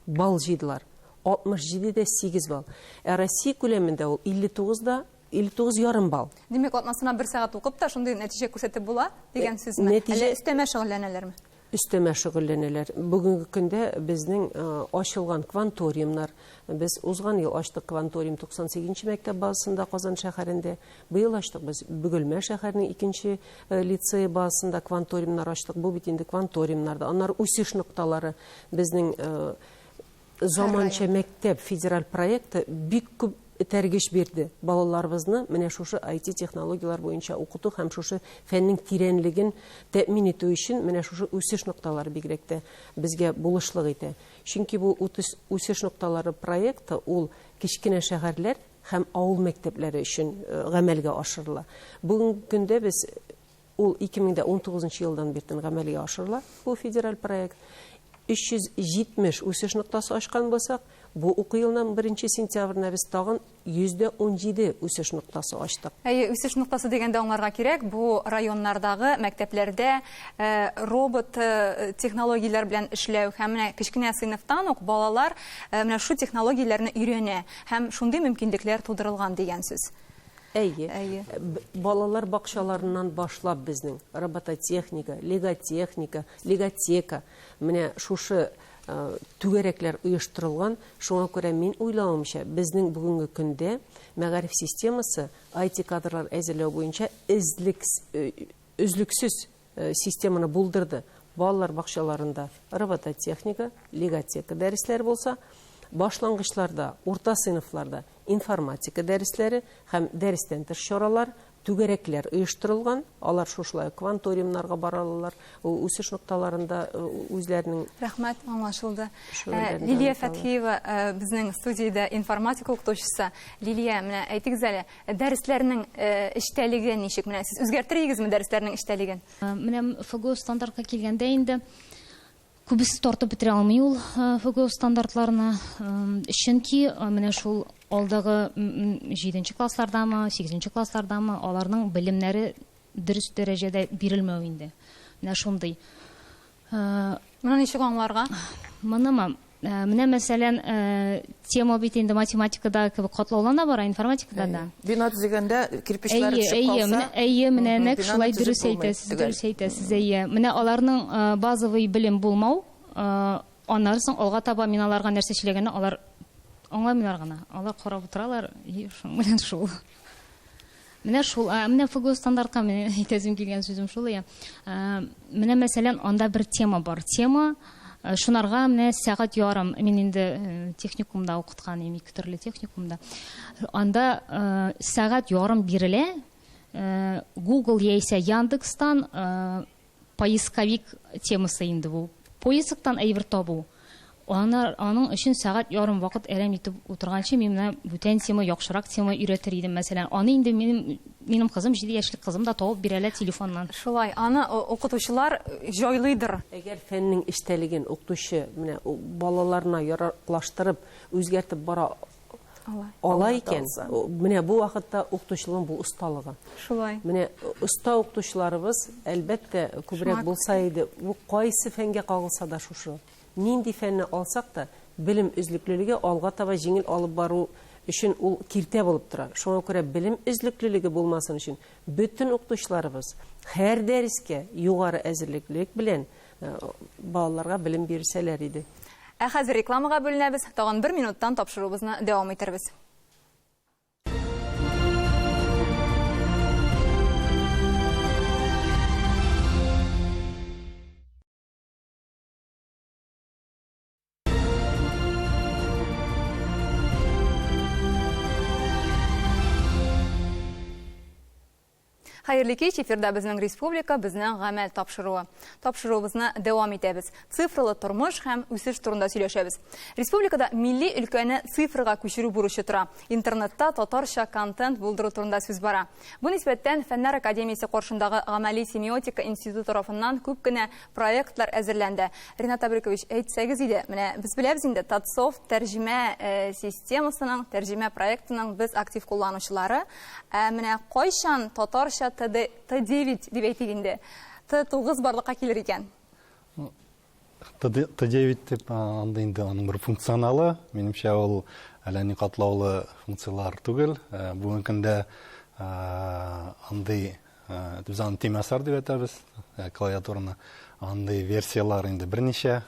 балл җыйдылар. 67,8 балл. Ә Россия күләмендә ул 59,5 балл. Димәк, атнасына бер сәгать укып та шундый нәтиҗә күрсәтеп була дигән сүзме? Әллә өстәмә шөгыльләнәләрме? Өстәмә шөгыльләнәләр. Бүгенге көндә безнең ачылган кванториумнар. Без узган ел ачтык кванториум 98 мәктәп базасында Казан шәһәрендә. Быел ачтык без Бөгелмә шәһәренең 2 лицее базасында кванториумнар ачтык. Бу бит инде кванториумнарда. Аннары үсеш нокталары безнең заманча мәктәп федераль проекты бик күп этәргеч бирде. Балаларыбызны менә шушы IT технологияләр буенча укыту һәм шушы фәннең тирәнлеген тәэмин итү өчен менә шушы үсеш нокталары бигрәк тә безгә булышлык итә. Чөнки бу үсеш нокталары проекты ул кечкенә шәһәрләр һәм авыл мәктәпләре өчен гамәлгә ашырыла. Бүгенге көндә без ул 2019 елдан биртен гамәлгә ашырыла бу федераль проект. 370 үсеш ноктасы ачкан булсак, бу уку елының 1 сентябренә без тагын 117 үсеш ноктасы ачтык. Әйе, үсеш ноктасы дигәндә аңларга кирәк, бу районнардагы мәктәпләрдә робот технологияләр белән эшләү һәм менә кечкенә сыйныфтан ук балалар менә шу технологияләрне өйрәнә һәм шундый мөмкинлекләр тудырылган дигән сүз. Әйе. Балалар бакчаларыннан башлап безнең робототехника, леготехника, леготека, менә шушы түгәрәкләр оештырылган. Шуңа күрә мин уйлавымча, безнең бүгенге көндә мәгариф системасы IT кадрлар әзерләү буенча өзлексез системаны булдырды. Балалар бакчаларында робототехника, леготека дәресләре булса, башлангычларда, урта сыйныфларда информатика дәресләре һәм дәрестән тыш чаралар, түгәрәкләр оештырылган. Алар шушылай кванториумнарга бара алалар, үсеш нокталарында үзләренең Рәхмәт, аңлашылды. Лилия Фәтхиева безнең студиядә информатика укытучысы. Лилия, менә әйтегез әле, дәресләрнең эчтәлеге ничек? Менә сез үзгәртер идегезме дәресләрнең эчтәлеген? Менә ФГО стандартка килгәндә инде күбесе тартып бетерә алмый ул ФГО стандартларына, чөнки менә шул алдагы 7 класслардамы, 8 класслардамы аларның белемнәре дөрес дәрәҗәдә бирелмәү инде. Менә шундый. Моны ничек аңларга? Монымы? Менә мәсәлән, тема бит инде математикада кебек катлаулана бара, информатикада да. Бина төзегәндә кирпечләр төшеп калса. Әйе, менә нәкъ шулай дөрес әйтәсез, дөрес әйтәсез, әйе. Менә аларның базовый белем булмау, аннары соң алга таба мин аларга нәрсә сөйләгәнне алар аңламыйлар гына. Алар карап утыралар, и шуның белән шул. Менә шул, менә ФГО стандартка менә әйтәсем килгән сүзем шул, я. Менә мәсәлән, анда бер тема бар. Тема шунарга менә сәгать ярым. Мин инде техникумда укыткан идем, ике төрле техникумда. Анда сәгать ярым бирелә. Google яисә Яндекстан поисковик темасы инде бу. Поисктан әйбер табу. Аның өчен сәгать ярым вакыт әрәм итеп утырганчы, мин менә бүтән тема, яхшырак тема өйрәтер идем, мәсәлән. Аны инде минем кызым, 7 яшьлек кызым да табып бирә әле телефоннан. Шулай, аны укытучылар җайлыйдыр. Әгәр фәннең эчтәлеген укытучы менә балаларына яраклаштырып, үзгәртеп бара ала икән, менә бу вакытта укытучының бу осталыгы. Шулай. Менә оста укытучыларыбыз, әлбәттә, күбрәк булса иде, бу кайсы фәнгә кагылса да шушы. Нинди фәнне алсак та, белем өзлеклелеге алга таба җиңел алып бару өчен ул киртә булып тора. Шуңа күрә белем өзлеклелеге булмасын өчен бөтен укытучыларыбыз һәр дәрескә югары әзерлеклелек белән балаларга белем бирсәләр иде. Ә хәзер рекламага бүленәбез. Тагын бер минуттан тапшыруыбызны дәвам итербез. Хәерле кич, эфирда безнең республика, безнең гамәл тапшыруы. Тапшыруыбызны дәвам итәбез. Цифрлы тормыш һәм үсеш турында сөйләшәбез. Республикада милли өлкәне цифрга күчерү бурычы тора. Интернетта татарча контент булдыру турында сүз бара. Бу нисбәттән Фәннәр академиясе каршындагы Гамәли семиотика институты тарафыннан күп кенә проектлар әзерләнде. Ринат Абрикович, әйтсәгез иде, менә без беләбез инде Татсофт тәрҗемә системасының, тәрҗемә проектының без актив кулланучылары. Ә менә кайчан татарча Т9 дип әйтик инде, Т9 барлыкка килер икән? Т9 дип анда инде аның бер функционалы, минемчә ул әллә ни катлаулы функцияләр түгел. Бүгенге көндә андый без аны темасар дип әйтәбез, клавиатураны. Андый версияләр инде берничә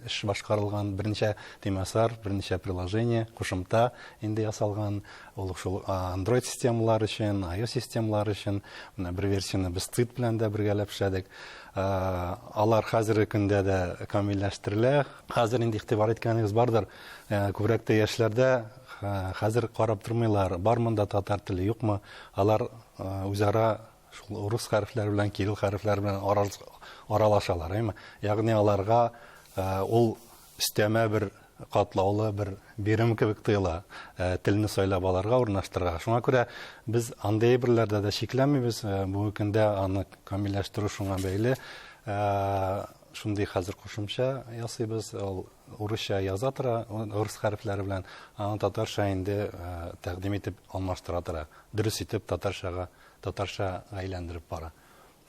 эш башкарылган, берничә темасар, берничә приложение, кушымта инде ясалган. Ул шул Android системалар өчен, iOS системалар өчен. Менә бер версияне без ЦИТ белән дә бергәләп эшләдек. Алар хәзерге көндә дә камилләштерелә. Хәзер инде игътибар иткәнегез бардыр, күбрәк тә яшьләрдә хәзер карап тормыйлар, бар монда татар теле, юкмы? Алар үзара шул урыс хәрефләре белән, кирилл хәрефләре белән аралашалар, әйме? Ягъни аларга ул өстәмә бер катлаулы бер бирем кебек тоела, телне сайлап аларга, урнаштырырга. Шуңа күрә без андый әйберләрдә дә шикләнмибез. Бүгенге көндә аны камилләштерү шуңа бәйле. Шундый хәзер кушымча ясыйбыз. Ул урысча яза тора, урыс хәрефләре белән, аны татарча инде тәкъдим итеп алмаштыра тора. Дөрес итеп татарчага, татарча әйләндереп бара.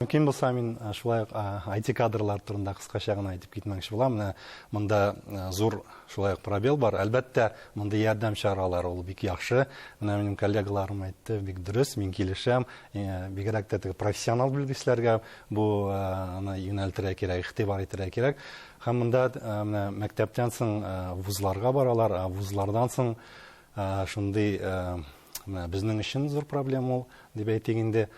Мөмкин булса, мин шулай ук IT кадрлар турында кыскача гына әйтеп китмәкче булам. Менә монда зур шулай ук пробел бар. Әлбәттә, мондый ярдәм чаралары ул бик яхшы. Менә минем коллегаларым әйтте, бик дөрес, мин килешәм. Бигрәк тә теге профессионал белгечләргә бу аны юнәлтергә кирәк, игътибар итәргә кирәк. Һәм монда менә мәктәптән соң вузларга баралар, ә вузлардан соң шундый менә безнең өчен зур проблема ул, дип әйтик инде,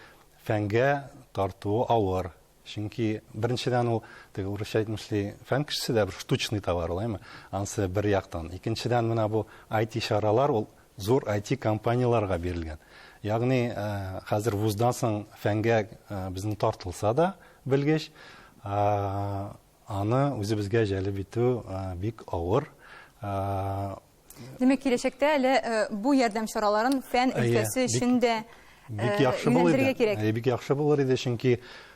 фәнгә тартуы авыр. Чөнки беренчедән ул, теге урысча әйтмешли, фән кешесе дә бер штучный товар ул, әйме? Ансы бер яктан. Икенчедән, менә бу IT чаралар ул зур IT компанияләргә бирелгән. Ягъни, хәзер вуздан соң фәнгә безнең тартылса да белгеч, аны үзебезгә җәлеп итү бик авыр. Димәк, киләчәктә әле бу ярдәм чараларын фән өлкәсе өчен дә бик яхшы булыр иде. Бик яхшы булыр иде, чөнки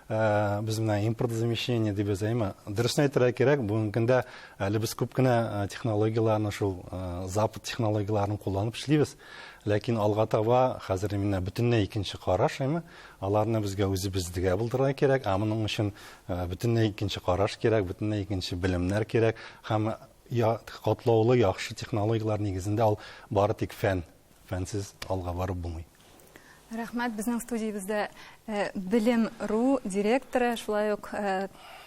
без менә импортозамещение дибез, әйме? Дөресен әйтергә кирәк, бүгенге көндә әле без күп кенә технологияләрне, шул Запад технологияләрен кулланып эшлибез. Ләкин алга таба хәзер менә бөтенләй икенче караш, әйме? Аларны безгә үзебездә булдырырга кирәк, ә моның өчен бөтенләй икенче караш кирәк, бөтенләй икенче белемнәр кирәк һәм катлаулы яхшы технологияләр нигезендә ул бары тик фән, фәнсез алга барып булмый. Рәхмәт, безнең студиябездә Белем.ру директоры, шулай ук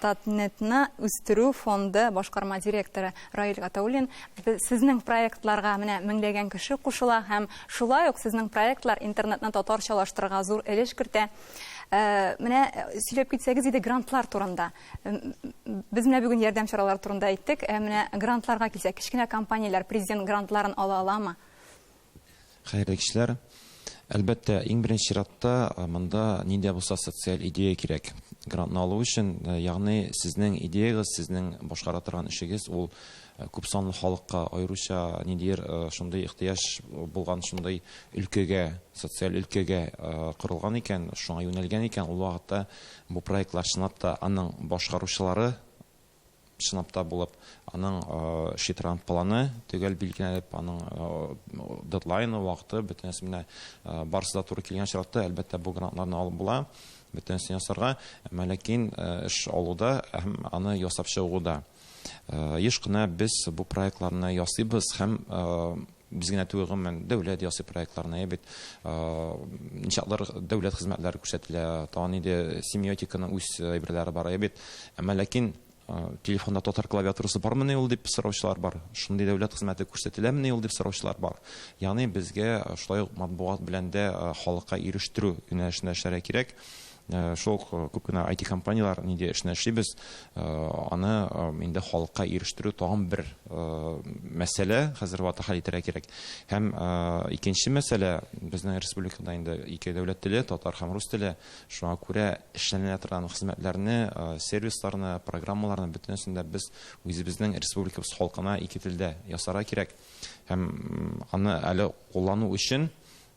Татнетны үстерү фонды башкарма директоры Раил Гатауллин. Сезнең проектларга менә меңләгән кеше кушыла һәм шулай ук сезнең проектлар интернетны татарчалаштырырга зур өлеш кертә. Менә сөйләп китсәгез иде грантлар турында. Без менә бүген ярдәм чаралары турында әйттек. Ә менә грантларга килсәк, кечкенә компанияләр президент грантларын ала аламы? Хәерле кичләр. Әлбәттә, иң беренче чиратта монда нинди булса социаль идея кирәк. Грантны алу өчен, ягъни сезнең идеягыз, сезнең башкара торган эшегез ул күп санлы халыкка, аеруча ниндидер шундый ихтыяҗ булган шундый өлкәгә, социаль өлкәгә корылган икән, шуңа юнәлгән икән, ул вакытта бу проектлар чынлап та аның башкаручылары чынлап та булып, аның эшли торган планы төгәл билгеләнеп, аның дедлайны, вакыты, бөтенесе менә барысы да туры килгән очракта, әлбәттә, бу грантларны алып була, бөтенесен ясарга, әмма ләкин эш алуда һәм аны ясап чыгуда. Еш кына без бу проектларны ясыйбыз һәм без генә түгел, гомумән, дәүләт ясый проектларны, әйе бит, ничаклыр дәүләт хезмәтләре күрсәтелә, тагын инде семиотиканың үз әйберләре бар, әйе бит. Әмма ләкин телефонда татар клавиатурасы бармыни ул дип сораучылар бар, шундый дәүләт хезмәте күрсәтеләмени ул дип сораучылар бар. Ягъни безгә шулай ук матбугат белән дә халыкка ирештерү юнәлешендә эшләргә кирәк. Шул ук күп кенә ай ти-компанияләр нинди эшне эшлибез, аны инде халыкка ирештерү тагын бер мәсьәлә, хәзер вакытта хәл итәргә кирәк. Һәм икенче мәсьәлә, безнең республикада инде ике дәүләт теле, татар һәм рус теле, шуңа күрә эшләнелә торган хезмәтләрне, сервисларны, программаларны бөтенесен дә без үзебезнең республикабыз халкына ике телдә ясарга кирәк. Һәм аны әле куллану өчен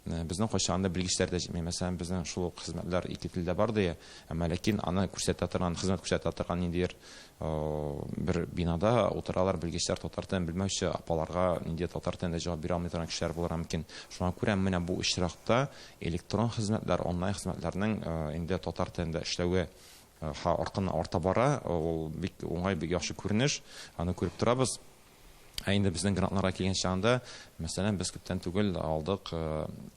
безнең кайчагында белгечләр дә җитми. Мәсәлән, безнең шул ук хезмәтләр ике телдә бар ди, әмма ләкин аны күрсәтә торган, хезмәт күрсәтә торган ниндидер бер бинада утыралар белгечләр, татар телен белмәүче апаларга нинди татар телендә җавап бирә алмый торган кешеләр булырга мөмкин. Шуңа күрә менә бу очракта электрон хезмәтләр, онлайн хезмәтләрнең инде татар телендә эшләве аркын арта бара. Ул бик уңай, бик яхшы күренеш. Аны күреп торабыз. Ә инде безнең грантларга килгән чагында, мәсәлән, без күптән түгел алдык,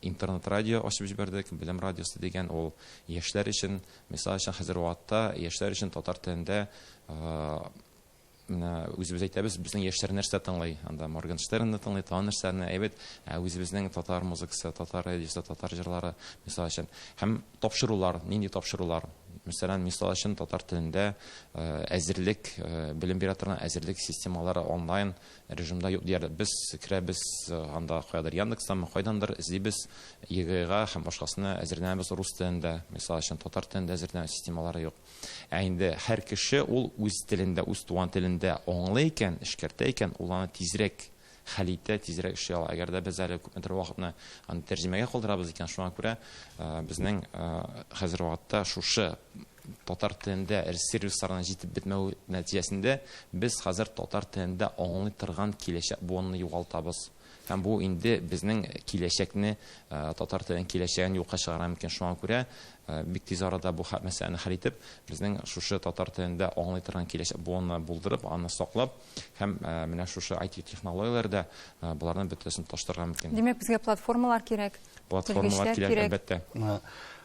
интернет-радио ачып җибәрдек, Белем радиосы дигән, ул яшьләр өчен, мисал өчен, хәзер вакытта яшьләр өчен татар телендә, менә үзебез әйтәбез, безнең яшьләр нәрсә тыңлый? Анда Моргенштернны тыңлый, тагын нәрсәне, әйбәт, ә үзебезнең татар музыкасы, татар радиосы, татар җырлары, мисал өчен. Һәм тапшырулар, нинди тапшырулар? Мәсәлән, мисал өчен, татар телендә әзерлек, белем бирә торган әзерлек системалары онлайн режимда юк диярлек. Без керәбез анда каядыр Яндекстан, кайдандыр эзлибез ЕГЭга һәм башкасына әзерләнәбез рус телендә, мисал өчен, татар телендә әзерләнү системалары юк. Ә инде һәр кеше ул үз телендә, үз туган телендә аңлый икән, эшкәртә икән, ул аны тизрәк хәл итә, тизрәк эшли ала. Әгәр дә без әле күпмедер вакытны аны тәрҗемәгә калдырабыз икән, шуңа күрә безнең хәзер вакытта шушы татар телендә сервисларына җитеп бетмәү нәтиҗәсендә без хәзер татар телендә аңлый торган киләчәк буынны югалтабыз. Һәм бу инде безнең киләчәкне, татар теленең киләчәген юкка чыгара мөмкин. Шуңа күрә бик тиз арада бу мәсьәләне хәл итеп, безнең шушы татар телендә аңлый торган киләчәк буынны булдырып, аны саклап һәм менә шушы ай ти технологияләрдә боларны бөтенесен таштырырга мөмкин. Димәк, безгә платформалар кирәк, Платформалар белгечләр кирәк, кирәк. әлбәттә.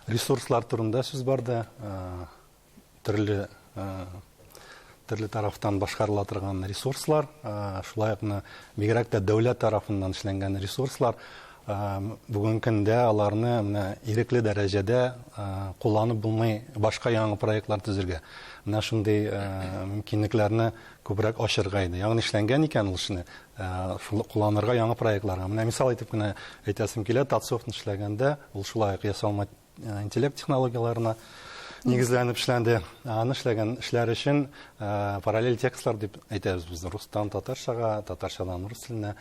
Ресурслар турында сүз барды. Төрле тарафтан башкарыла торган ресурслар, шулай ук менә бигрәк тә дәүләт тарафыннан эшләнгән ресурслар, бүгенге көндә аларны менә ирекле дәрәҗәдә кулланып булмый башка яңа проектлар төзергә. Менә шундый мөмкинлекләрне күбрәк ачырга иде. Ягъни эшләнгән икән ул эшне, шул кулланырга яңа проектларга. Менә мисал итеп кенә әйтәсем килә, Татсофтны эшләгәндә ул шулай ук ясалма интеллект технологияләренә нигезләнеп эшләнде. Аны эшләгән эшләр өчен параллель текстлар дип әйтәбез без, рустан татарчага, татарчадан рус теленә.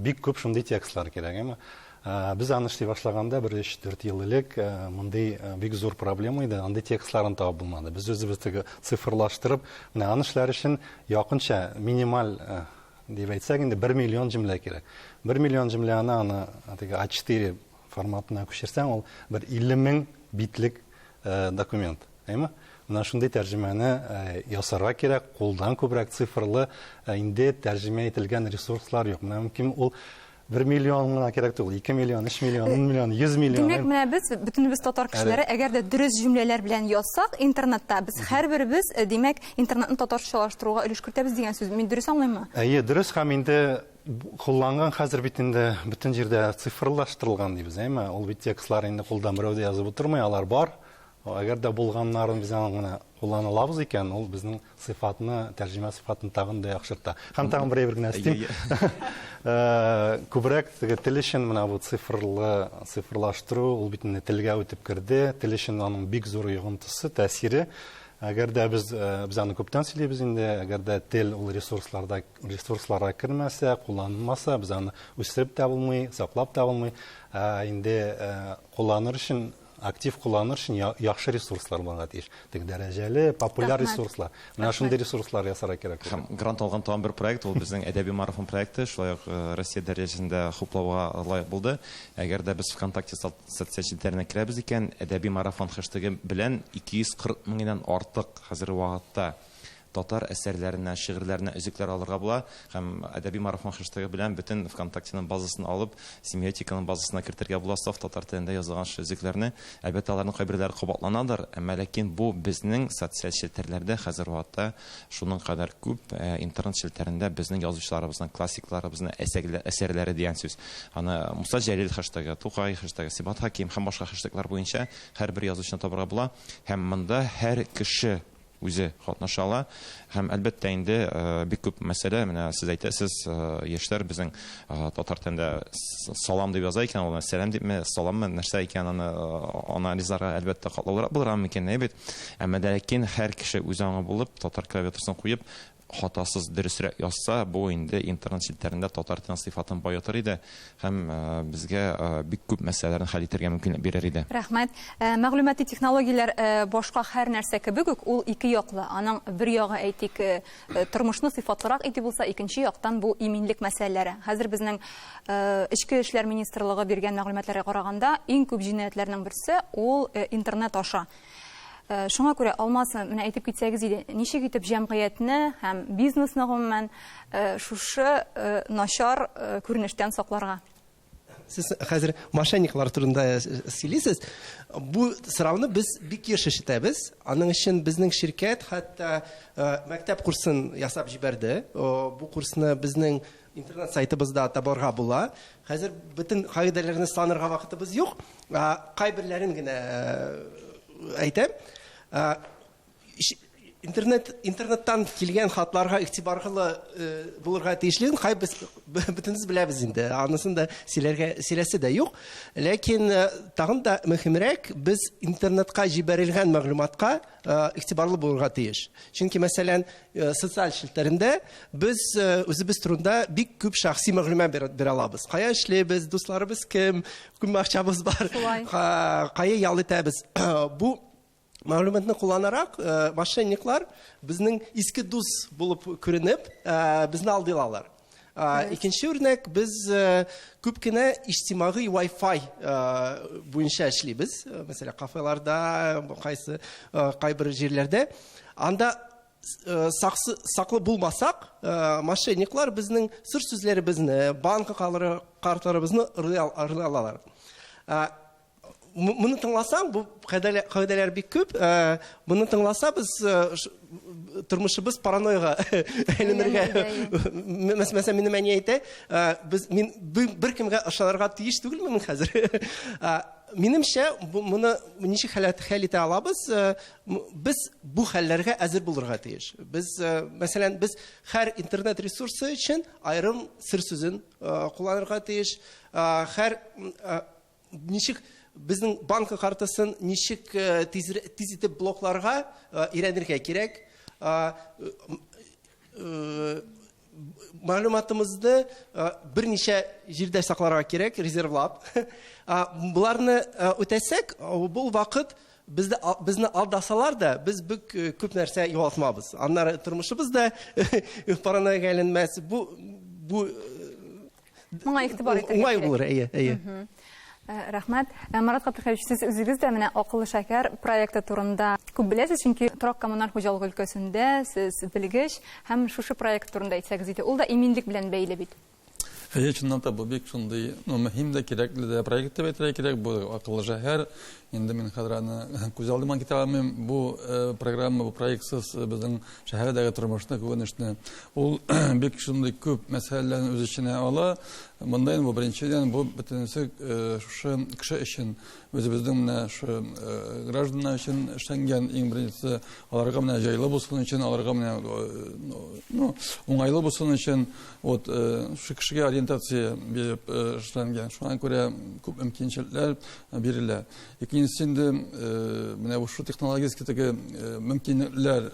Бик күп шундый текстлар кирәк, әйме? Без аны эшли башлаганда бер өч-дүрт ел элек мондый бик зур проблема иде, андый текстларын табып булмады. Без үзебез теге цифрлаштырып, менә аны эшләр өчен якынча минималь дип әйтсәк инде 1 миллион җөмлә кирәк. 1 миллион җөмләне аны теге а четыре форматына күчерсәң, ул бер илле мең битлек документ. Әйме? Менә шундый тәрҗемәне ясарга кирәк, кулдан күбрәк цифрлы инде тәрҗемә ителгән ресурслар юк. Менә мөмкин ул 1 миллион гына кирәк түгел, 2 миллион, 3 миллион, 10 миллион, 100 миллион. Димәк, менә без бөтенебез татар кешеләре, әгәр дә дөрес җөмләләр белән язсак интернетта, без һәрберебез, димәк, интернетны татарчалаштыруга өлеш кертәбез дигән сүз. Мин дөрес аңлыйммы? Әйе, дөрес, һәм инде кулланган хәзер бит инде бөтен җирдә цифрлаштырылган дибез, әйме? Ул бит текстлар инде кулдан берәү дә язып утырмый, алар бар. Әгәр дә булганнарын без аны гына куллана алабыз икән, ул безнең сыйфатны, тәрҗемә сыйфатын тагын да яхшырта. Һәм тагын бер әйбер генә өстим. Күбрәк теге тел өчен менә бу цифрлы, цифрлаштыру, ул бит инде телгә үтеп керде. Тел өчен аның бик зур йогынтысы, тәэсире. Әгәр дә без аны күптән сөйлибез инде, әгәр дә тел ул ресурсларга кермәсә, кулланылмаса, без аны үстереп тә булмый, саклап та булмый. Инде кулланыр өчен Актив кулланыр өчен яхшы ресурслар булырга тиеш. Теге дәрәҗәле, популяр ресурслар. Менә шундый ресурслар ясарга кирәк. Һәм грант алган тагын бер проект, ул безнең әдәби марафон проекты, шулай ук Россия дәрәҗәсендә хуплауга лаек булды. Әгәр дә без ВКонтакте социаль челтәренә керәбез икән, әдәби марафон хэштегы белән 240 меңнән артык хәзерге вакытта татар әсәрләреннән, шигырьләреннән өзекләр алырга була һәм әдәби марафон хэштегы белән бөтен ВКонтактеның базасын алып, семиотиканың базасына кертергә була саф татар телендә язылган шул өзекләрне. Әлбәттә, аларның кайберләре кабатланадыр, әмма ләкин бу безнең социаль челтәрләрдә хәзер вакытта шуның кадәр күп интернет челтәрендә безнең язучыларыбызның, классикларыбызның әсәрләре дигән сүз. Аны Муса Җәлил хэштегы, Тукай хэштегы, Сибгат Хәким һәм башка хэштеглар буенча һәрбер язучыны табырга була һәм монда һәр кеше үзе катнаша ала. Һәм, әлбәттә инде, бик күп мәсьәлә, менә сез әйтәсез, яшьләр безнең татар телендә салам дип яза икән, ул сәлам дипме, саламмы, нәрсә икән, аны анализларга, әлбәттә, катлаулырак булырга мөмкин, әйе бит. Әмма дә ләкин һәр кеше үз аңы булып, татар клавиатурасын куеп, хатасыз дөресрәк язса, бу инде интернет челтәрендә татар теленең сыйфатын баетыр иде һәм безгә бик күп мәсьәләләрне хәл итәргә мөмкинлек бирер иде. Рәхмәт. Мәгълүмати технологияләр башка һәр нәрсә кебек үк, ул ике яклы. Аның бер ягы, әйтик, тормышны сыйфатлырак итү булса, икенче яктан бу иминлек мәсьәләләре. Хәзер безнең Эчке эшләр министрлыгы биргән мәгълүматларга караганда, иң күп җинаятьләрнең берсе ул интернет аша. Шуңа күрә, Алмаз, менә әйтеп китсәгез иде, ничек итеп җәмгыятьне һәм бизнесны гомумән шушы начар күренештән сакларга? Сез хәзер мошенниклар турында сөйлисез. Бу сорауны без бик еш ишетәбез. Аның өчен безнең ширкәт хәтта мәктәп курсын ясап җибәрде. Бу курсны безнең интернет сайтыбызда табарга була. Хәзер бөтен кагыйдәләрне санарга вакытыбыз юк. Кайберләрен генә әйтәм. Интернет, интернеттан килгән хатларга игътибарлы булырга тиешлеген кай без бөтенебез беләбез инде. Анысын да сөйләргә сөйләсе дә юк. Ләкин тагын да мөһимрәк, без интернетка җибәрелгән мәгълүматка игътибарлы булырга тиеш. Чөнки, мәсәлән, социаль челтәрендә без үзебез турында бик күп шәхси мәгълүмат бирә алабыз. Кая эшлибез, дусларыбыз кем, күпме акчабыз бар, кая ял итәбез. Бу мәгълүматны кулланарак, мошенниклар безнең иске дус булып күренеп, безне алдый алалар. Икенче үрнәк, без күп кенә иҗтимагый Wi-Fi буенча эшлибез. Мәсәлән, кафеларда, кайсы кайбер җирләрдә. Анда саксы, саклы булмасак, мошенниклар безнең сыр сүзләребезне, банк карталарыбызны ырлый алалар. Моны тыңласаң, бу кагыйдәләр бик күп. Моны тыңласа, без тормышыбыз паранойяга әйләнергә. Мәсәлән, минем әни әйтә, без мин беркемгә ышанырга тиеш түгелмен мин хәзер. Минемчә, моны ничек хәл итә алабыз? Без бу хәлләргә әзер булырга тиеш. Без, мәсәлән, без һәр интернет ресурсы өчен аерым сер сүзен кулланырга тиеш. Һәр ничек безнең банк картасын ничек тиз, тиз итеп блокларга өйрәнергә кирәк. Мәгълүматыбызны берничә җирдә сакларга кирәк, резервлап. Боларны үтәсәк, бу вакыт безне, безне алдасалар да, без бик күп нәрсә югалтмабыз. Аннары тормышыбыз да паранойяга әйләнмәс. Бу Моңа игътибар итәргә уңай булыр, әйе, әйе. Рәхмәт. Марат Габделхәевич, сез үзегез дә менә Акыллы шәһәр проекты турында күп беләсез, чөнки торак-коммуналь хуҗалык өлкәсендә сез белгеч һәм шушы проект турында әйтсәгез иде. Ул да иминлек белән бәйле бит. Әйе, чыннан та бу бик шундый, ну, мөһим дә, кирәкле дә проект дип әйтергә кирәк. Бу Акыллы шәһәр. Инде мин хәзер аны күз алдыма китерә алмыйм. Бу программа, бу проектсыз безнең шәһәрдәге тормышны, күренешне. Ул бик шундый күп мәсьәләләрне үз эченә ала. Монда инде бу беренчедән, бу бөтенесе шушы кеше өчен, үзебезнең менә шушы гражданнар өчен эшләнгән, иң беренчесе аларга менә җайлы булсын өчен, аларга менә, ну, уңайлы булсын өчен, вот шушы кешегә ориентация биреп эшләнгән. Шуңа күрә күп мөмкинчелекләр бирелә. Икенчесе инде менә шушы технологический теге мөмкинлекләр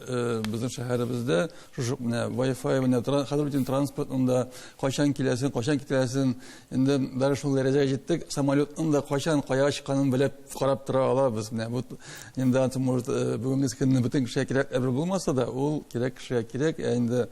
безнең шәһәребездә, шушы менә Wi-Fi, менә хәзер бит инде транспортның да кайчан киләсен, кайчан китәсен, инде даже шул дәрәҗәгә җиттек, самолетның да кайчан кая чыкканын белеп карап тора алабыз. Менә бу инде ансы, может, бүгенге көнне бөтен кешегә кирәк әйбер булмаса да, ул кирәк кешегә кирәк. Ә инде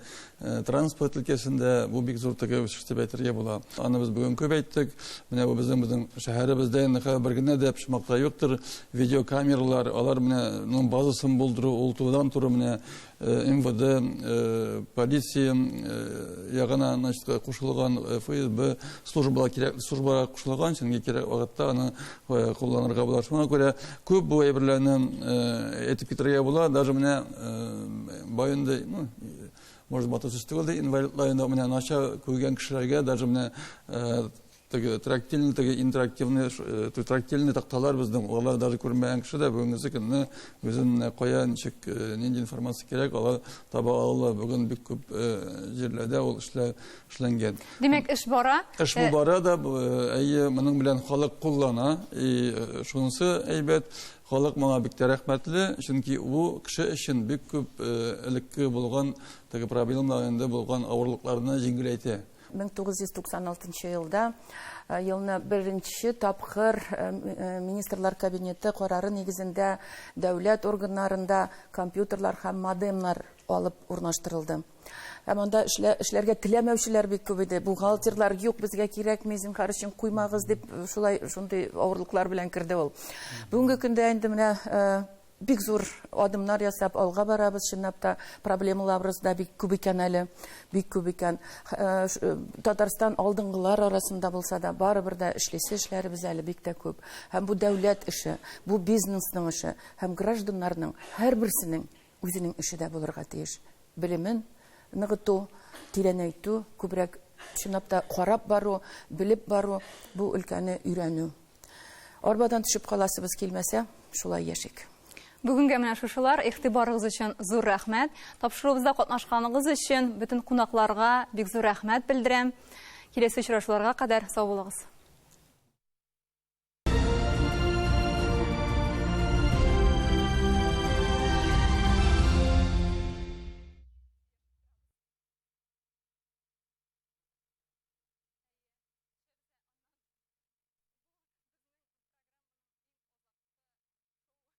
транспорт өлкәсендә бу бик зур теге үсеш дип әйтергә була. Аны без бүген күп әйттек. Менә бу безнең безнең шәһәребездә инде хәзер бер генә дә почмакта юктыр видеокамералар, алар менә ну базасын булдыру, ул турыдан-туры менә МВД, полиция ягына, значит, кушылган ФСБ службалар кирәк службалар кушылган, чөнки кирәк вакытта аны кулланырга була. Шуңа күрә күп бу әйберләрне әйтеп китәргә була. Даже менә бай инде, ну, может, матур сүз түгел, инвалидлар инде менә начар күргән кешеләргә даже менә теге трактильный, теге интерактивный, трактильный такталар безнең, алар даже күрмәгән кеше дә бүгенге көнне үзен кая, ничек, нинди информация кирәк, алар таба алалар. Бүген бик күп җирләрдә ул эшләр эшләнгән. Димәк, эш бара. Эш бу бара да, әйе, моның белән халык куллана, и шунысы әйбәт. Халык моңа бик тә рәхмәтле, чөнки бу кеше өчен бик күп элекке булган теге проблемалар инде булган авырлыкларны җиңеләйтә. 1996 елда елны беренче тапкыр Министрлар Кабинеты карары нигезендә дәүләт органнарында компьютерлар һәм модемнар алып урнаштырылды. Һәм анда эшләргә теләмәүчеләр бик күп иде. Бухгалтерлар юк, безгә кирәкми, зинһар өчен куймагыз дип шулай шундый авырлыклар белән керде ул. Бүгенге көндә инде менә бик зур адымнар ясап алга барабыз. Чынлап та проблемаларыбыз да бик күп икән әле, бик күп икән. Татарстан алдынгылар арасында булса да, барыбер дә эшлисе эшләребез әле бик тә күп. Һәм бу дәүләт эше, бу бизнесның эше, һәм гражданнарның һәрберсенең үзенең эше дә булырга тиеш. Белемен ныгыту, тирәнәйтү, күбрәк чынлап та карап бару, белеп бару, бу өлкәне өйрәнү. Арбадан төшеп каласыбыз килмәсә, шулай яшик. Бүгенгә менә шушылар. Игътибарыгыз өчен зур рәхмәт. Тапшыруыбызда катнашканыгыз өчен бөтен кунакларга бик зур рәхмәт белдерәм. Киләсе очрашуларга кадәр сау булыгыз.